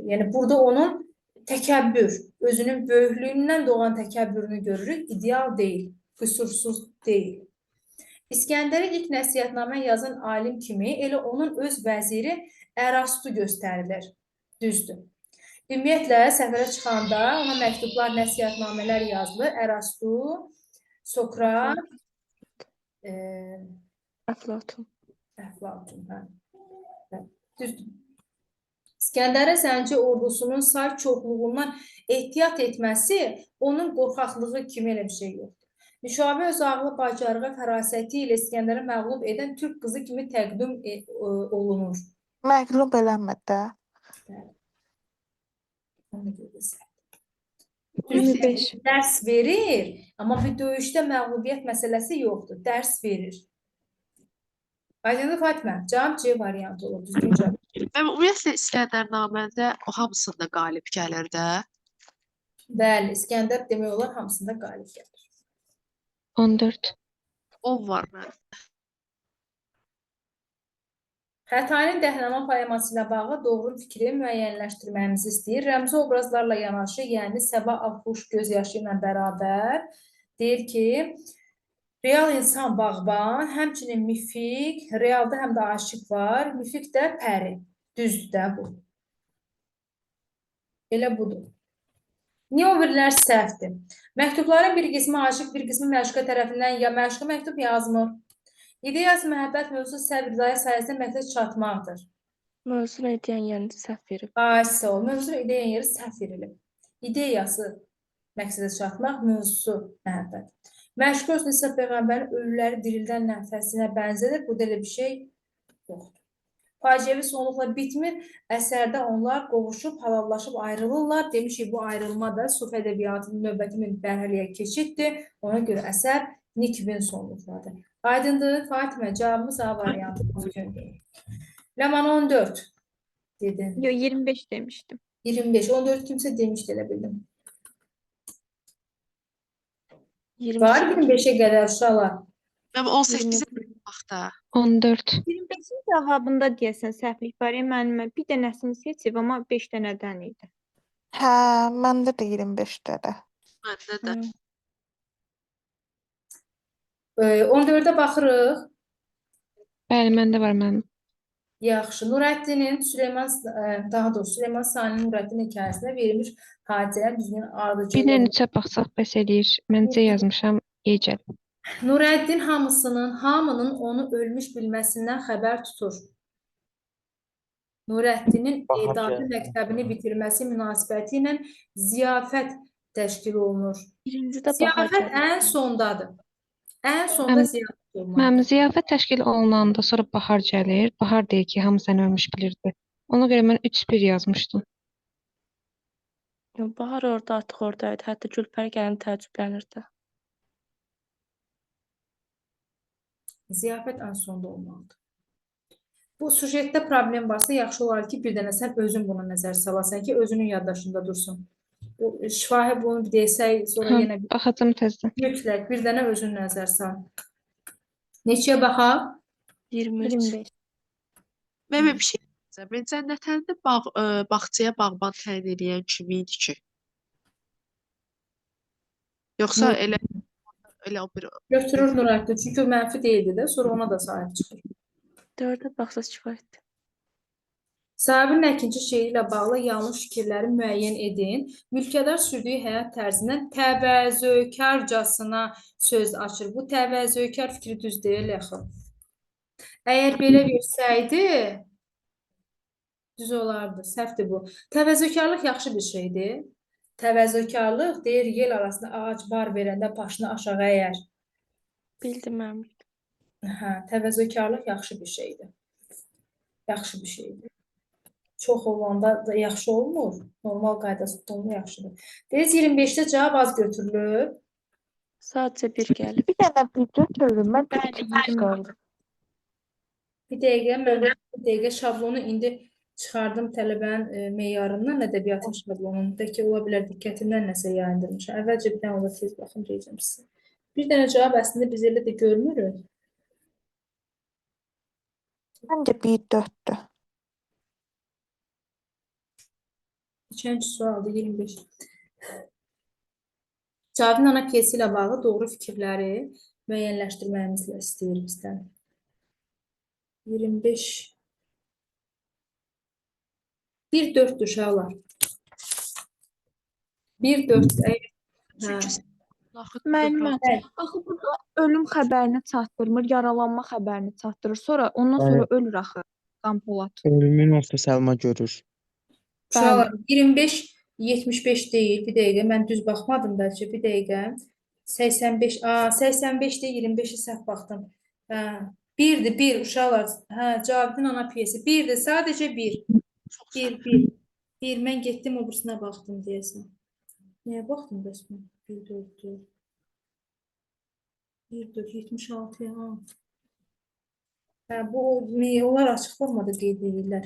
Yəni burada onun təkəbbür, özünün böyüklüyündən doğan təkəbbürünü görürük. İdeal deyil, qüsursuz deyil. İskəndərə ilk nəsihətnamə yazan alim kimi elə onun öz vəziri Ərastu göstərilir. Düzdür. Ümumiyyətlə, səfərə çıxanda ona məktublar, nəsihətnamələr yazılır. Ərastu, Sokrat, Əflatun. Əflatun, hə. Hə, düzdür. İskəndərin zənci ordusunun say çoxluğundan ehtiyat etməsi onun qorxaqlığı kimi elə bir şey yoxdur. Nüşabə öz ağlı, bacarığı, fərasəti ilə İskəndəri məğlub edən türk qızı kimi təqdim olunur. Məğlub eləmə də. Ona görə də səhvdir. 25. Dərs verir, amma bir döyüşdə məğlubiyyət məsələsi yoxdur. Dərs verir. Aydındır Fatimə? Cavab C variantı olur. Düzgün cavab. Müəllim, ümumiyyətlə İskəndərnamədə o hamısında qalib gəlir də. Bəli, İskəndər demək olar hamısında qalib gəlir. 14. 10 var məndə. Xətainin Dəhnamə poeması ilə bağlı doğru fikri müəyyənləşdirməyimizi istəyir. Rəmzi obrazlarla yanaşı, yəni Səba Avquş göz yaşı ilə bərabər deyir ki, real insan bağban, həmçinin mifik, realda həm də aşiq var, mifik də pəri. Düzdür də bu. Elə budur. Niyə o birilər səhvdir? Məktubların bir qismi aşiq, bir qismi məşuqə tərəfindən ya məşuqə məktub yazmır. İdeyası məhəbbət mövzusu səbr dayə sayəsində məqsədə çatmaqdır. Mövzunu edən yerini səhv verib. Ay, sağ ol. Mövzu ideya yeri səhv verilib. İdeyası məqsədə çatmaq, mövzusu məhəbbət. Məşqə özünü İsa peyğəmbərin ölüləri dirildən nəfəsinə bənzədir. Burada elə bir şey yoxdur. Faciəvi sonluqla bitmir. Əsərdə onlar qovuşub, halallaşıb ayrılırlar. Demişik, bu ayrılma da Sufi ədəbiyyatının növbəti mərhələyə keçiddir. Ona görə əsər Nikbin sonluqladır. Aydındır, Fatimə, cavabımız A variantı düzgündür. Ləman 14 dedin. Yo, 25 demişdim. 25, 14 kimsə demişdi elə bildim. 28. Var 25-ə qədər uşaqlar. Müəllim, 18-ə bax da. 14. 25-in cavabında deyəsən səhvlik var. Müəllimə bir dənəsini seçib, amma 5 dənədən idi. Hə, məndə də 25-dədir. Məndə də. 14-ə baxırıq. Bəli, məndə var mənim. Yaxşı. Nurəddinin Süleyman, daha doğrusu Süleyman Saninin Nurəddin hekayəsində verilmiş hadisələrin düzgün ardıcıl 1-lə 3-ə baxsaq bəs eləyir. Mən C yazmışam, E gəlib. Nurəddin hamının onu ölmüş bilməsindən xəbər tutur. Nurəddinin Bahar edadi gəldi. məktəbini bitirməsi münasibəti ilə ziyafət təşkil olunur. Birincidə bahar Ziyafət gəlir. ən sondadır. Ən sonda Mənim- ziyafət olmalıdır. Mənim ziyafət təşkil olunanda sonra bahar gəlir. Bahar deyir ki, hamı səni ölmüş bilirdi. Ona görə mən 3-1 yazmışdım. Yo, Bahar orada artıq oradaydı. Hətta Gülpəri gələn təəccüblənirdi. Ziyafət ən sonda olmalıdır. Bu sujetdə problem varsa, yaxşı olar ki, bir dənə sən özün buna nəzər salasan ki, özünün yaddaşında dursun. Bu şifahi bunu bir desək, sonra Hə, yenə bir baxacağam təzədən. mütləq bir dənə özün nəzər sal. Neçəyə baxaq? 23. 25. Müəllim, bir şey deyəcəm. Mən Cənnətəlini bağçaya bağban təyin eləyən kim idi ki? Yoxsa elə o bir Götürür Nurəddin, çünki o mənfi deyildi də, sonra ona da sahib çıxır. 4-ə baxsaq kifayətdir. Sabirin Əkinçi şeiri ilə bağlı yanlış fikirləri müəyyən edin. Mülkədar sürdüyü həyat tərzindən təvəzzökarcasına söz açır. Bu təvəzzökar fikri düz deyil axı. Əgər belə versəydi, düz olardı. Səhvdir bu. Təvəzzökarlıq yaxşı bir şeydir. Təvəzzökarlıq deyir, yel arasında ağac bar verəndə başını aşağı əyər. Bildim mən. Hə, təvəzzökarlıq yaxşı bir şeydir. Yaxşı bir şeydir. Çox olanda da yaxşı olmur. Normal qaydasında olma yaxşıdır. Deyir 25-də cavab az götürülüb. Sadəcə bir gəlib. Bir dənə bir götürürüm, mən Bəli, bir 20. qaldı. Bir dəqiqə mən bir dəqiqə şablonu indi çıxardım tələbənin meyarından, ədəbiyyatın şablonunu. Da ki, ola bilər diqqətimdən nəsə yayındırmışam. Əvvəlcə bir dənə orada tez baxım deyəcəm sizə. Bir dənə cavab əslində biz elə də görmürük. Məncə 1-4-dür. Neçənci sualdır? 25. Cavidin ana pyesi ilə bağlı doğru fikirləri müəyyənləşdirməyimizi istəyir bizdən. 25. 1-4-dür uşaqlar. 1-4. Əgər Çünki hə. axı Müəllimə, Bəli. axı burada ölüm xəbərini çatdırmır, yaralanma xəbərini çatdırır. Sonra ondan Bəli. sonra ölür axı Qanpolat. Ölümün olsa Səlma görür. Uşaqlar 25 75 deyil. Bir dəqiqə mən düz baxmadım bəlkə. Bir dəqiqə. 85. Aa, 85 deyil, 25-i səhv baxdım. Hə, 1-dir, 1 uşaqlar. Hə, Cavidin ana pyesi 1-dir, sadəcə 1. Çox 1 1. 1 mən getdim o birisinə baxdım deyəsən. Nəyə baxdım bəs mən? 1, 4-dür. 1, 4, 76-ya. Ha. Hə, bu onlar açıq formada qeyd edirlər.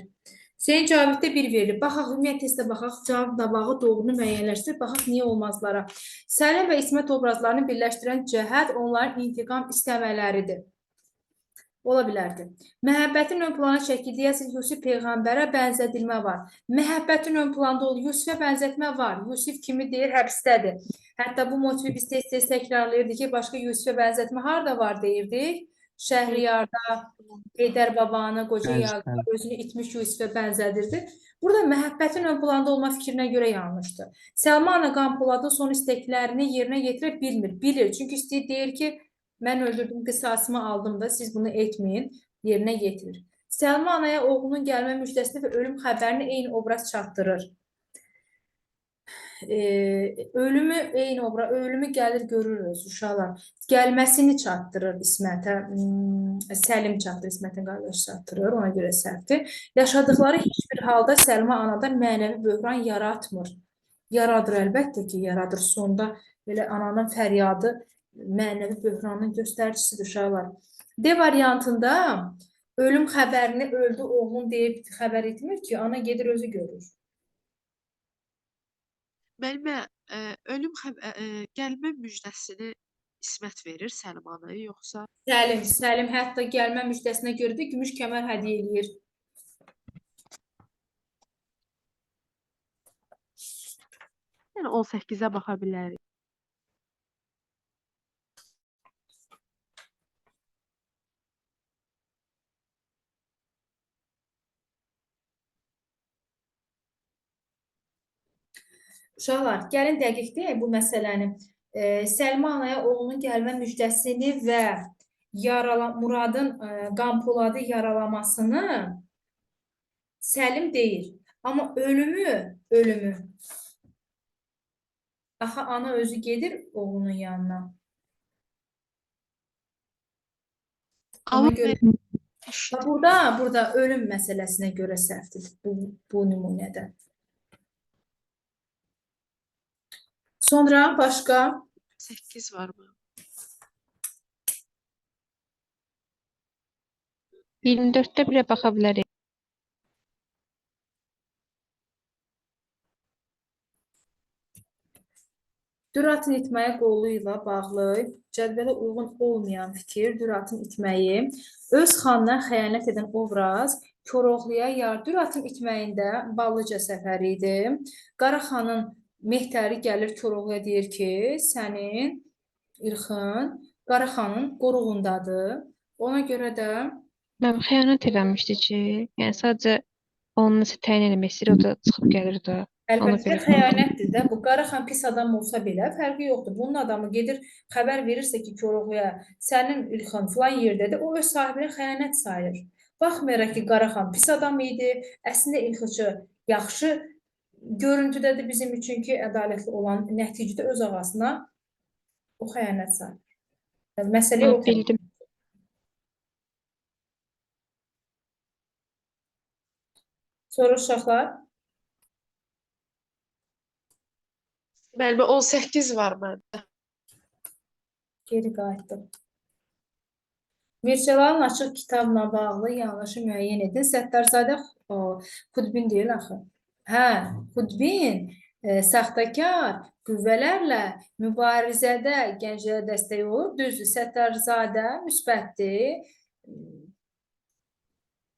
Hüseyn Caviddə 1 verilib. Baxaq, ümumiyyət testə baxaq, cavab dabağı doğrunu müəyyənləşdir. Baxaq, niyə olmazlara. Səlim və İsmət obrazlarını birləşdirən cəhət onların intiqam istəmələridir. Ola bilərdi. Məhəbbətin ön plana çəkildiyi əsr Yusif peyğəmbərə bənzədilmə var. Məhəbbətin ön planda olur. Yusifə bənzətmə var. Yusif kimi deyir, həbsdədir. Hətta bu motivi biz tez-tez təkrarlayırdıq ki, başqa Yusifə bənzətmə harda var deyirdik? Şəhriyarda, Heydər babanı, qoca Yaqub özünü itmiş Yusifə bənzədirdi. Burada məhəbbətin ön planda olma fikrinə görə yanlışdır. Səlma ana Qanpoladın son istəklərini yerinə yetirə bilmir. Bilir. Çünki istəyir, deyir ki, mən öldürdüm, qisasımı aldım da, siz bunu etməyin, yerinə yetirir. Səlma anaya oğlunun gəlmə müjdəsini və ölüm xəbərini eyni obraz çatdırır. Ölümü eyni obraz, ölümü gəlir görürüz uşaqlar. Gəlməsini çatdırır İsmətə, Səlim çatdırır, İsmətin qardaşı çatdırır, ona görə səhvdir. Yaşadıkları heç bir halda Səlma anada mənəvi böhran yaratmır. Yaradır, əlbəttə ki, yaradır. Sonda belə ananın fəryadı mənəvi böhranın göstəricisidir uşaqlar. D variantında ölüm xəbərini öldü oğlum deyib xəbər etmir ki, ana gedir özü görür. Müəllimə, ölüm gəlmə müjdəsini İsmət verir Səlim anaya, yoxsa Səlim, Səlim hətta gəlmə müjdəsinə görə də gümüş kəmər hədiyyə eləyir. Yəni 18-ə baxa bilərik. Uşaqlar, gəlin dəqiq deyək bu məsələni. Səlma anaya oğlunun gəlmə müjdəsini və Muradın Qanpoladı yaralamasını Səlim deyir. Amma ölümü. Axı ana özü gedir oğlunun yanına. Ona görə burada ölüm məsələsinə görə səhvdir bu nümunədə. Sonra başqa 8 var mı? 24-də birə baxa bilərik. Düratın itməyi qolu ilə bağlı cədvələ uyğun olmayan fikir, Düratın itməyi, öz xanına xəyanət edən obraz, Koroğluya yar. Düratın itməyində Ballıca səfəri idi. Qaraxanın mehtəri gəlir Koroğluya deyir ki, sənin İlxın Qaraxanın qoruğundadır. Ona görə də Mən xəyanət eləmişdi ki, yəni sadəcə onun nəsə təyin eləmək istəyir, o da çıxıb gəlir də. Əlbəttə xəyanətdir də. Bu Qaraxan pis adam olsa belə fərqi yoxdur. Bunun adamı gedir xəbər verirsə ki, Koroğluya sənin İlxın filan yerdədir, o öz sahibini xəyanət sayır. Baxmayaraq ki, Qaraxan pis adam idi, əslində İlxıçı yaxşı görüntüdədir bizim üçün ki, ədalətli olan nəticədə öz ağasına o xəyanət sayır. Yəni, məsələ o Bildim. Sonra uşaqlar. Müəllimə 18 var məndə. Geri qayıtdım. Mircəlalın açıq kitabla bağlı yanlışı müəyyən edin. Səttarzadə Xudbin deyil axı. Hə, Xudbin saxtakar qüvvələrlə mübarizədə gənclərə dəstək olur. Düzdür, Səttarzadə müsbətdir.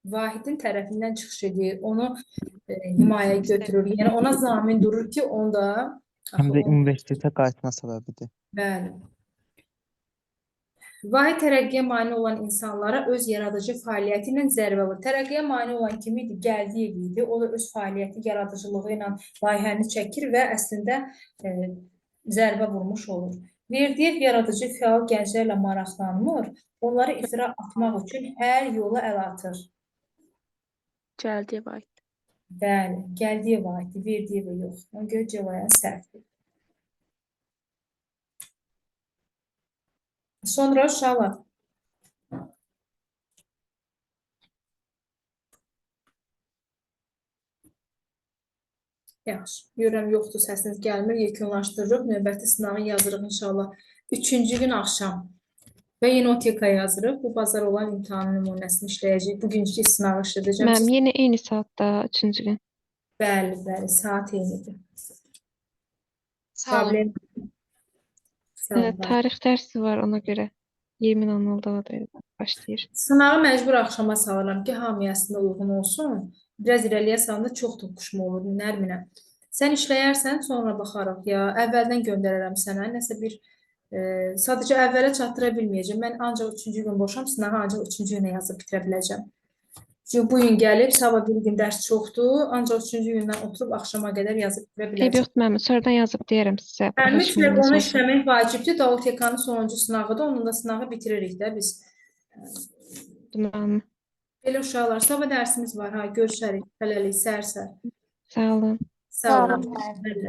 Vahidin tərəfindən çıxış edir, onu himayə götürür. Yəni ona zamin durur ki, onda Həm də universitetə qayıtma səbəbidir. Bəli. Vahid tərəqqiyə mane olan insanlara öz yaradıcı fəaliyyəti ilə zərbə vurur. Tərəqqiyə mane olan kim idi? Gəldiyev idi. O da öz fəaliyyəti, yaradıcılığı ilə layihəni çəkir və əslində zərbə vurmuş olur. Verdiyev yaradıcı fəal gənclərlə maraqlanmır. Onları iftira atmaq üçün hər yola əl atır. Gəldiyev aid. Bəli, Gəldiyevə aiddir, Verdiyevə yox. Ona görə C variantı səhvdir. Sonra uşaqlar. Yaxşı. Görürəm yoxdur, səsiniz gəlmir. Yekunlaşdırırıq. Növbəti sınağı yazırıq inşallah. Üçüncü gün axşam. Və yenə OTK yazırıq. Bu bazar olan imtahanın nümunəsini işləyəcəyik. Bugünkü sınağı işlədəcəm. Mənim yenə eyni saatda üçüncü gün. Bəli, bəli, saat eynidir. Sağ olun. Problem. Sağ olun. Tarix dərsi var ona görə 20:00-da da başlayır. Sınağı məcbur axşama salıram ki, hamıya əslində uyğun olsun. Biraz irəliyə salanda çox toqquşma olur, Nərminə. Sən işləyərsən, sonra baxarıq ya. Əvvəldən göndərərəm sənə. Nəsə bir sadəcə əvvələ çatdıra bilməyəcəm. Mən ancaq üçüncü gün boşam, sınağı ancaq üçüncü günə yazıb bitirə biləcəm. Çünki bu gün gəlib, sabah bir gün dərs çoxdur. Ancaq üçüncü gündən oturub axşama qədər yazıb bitirə Eyb biləcəm. yoxdur mənim. Sonradan yazıb deyərəm sizə. Hə, Başa mütləq düşmədiyiniz onu olsa. işləmək vacibdir. Da OTK-nın sonuncu sınağıdır. Onun da sınağı bitiririk də biz. Mənim. Belə uşaqlar, sabah dərsimiz var ha, görüşərik. Hələlik, səhər-səhər. Sağ olun. Sağ olun. Sağ olun. Hələlik.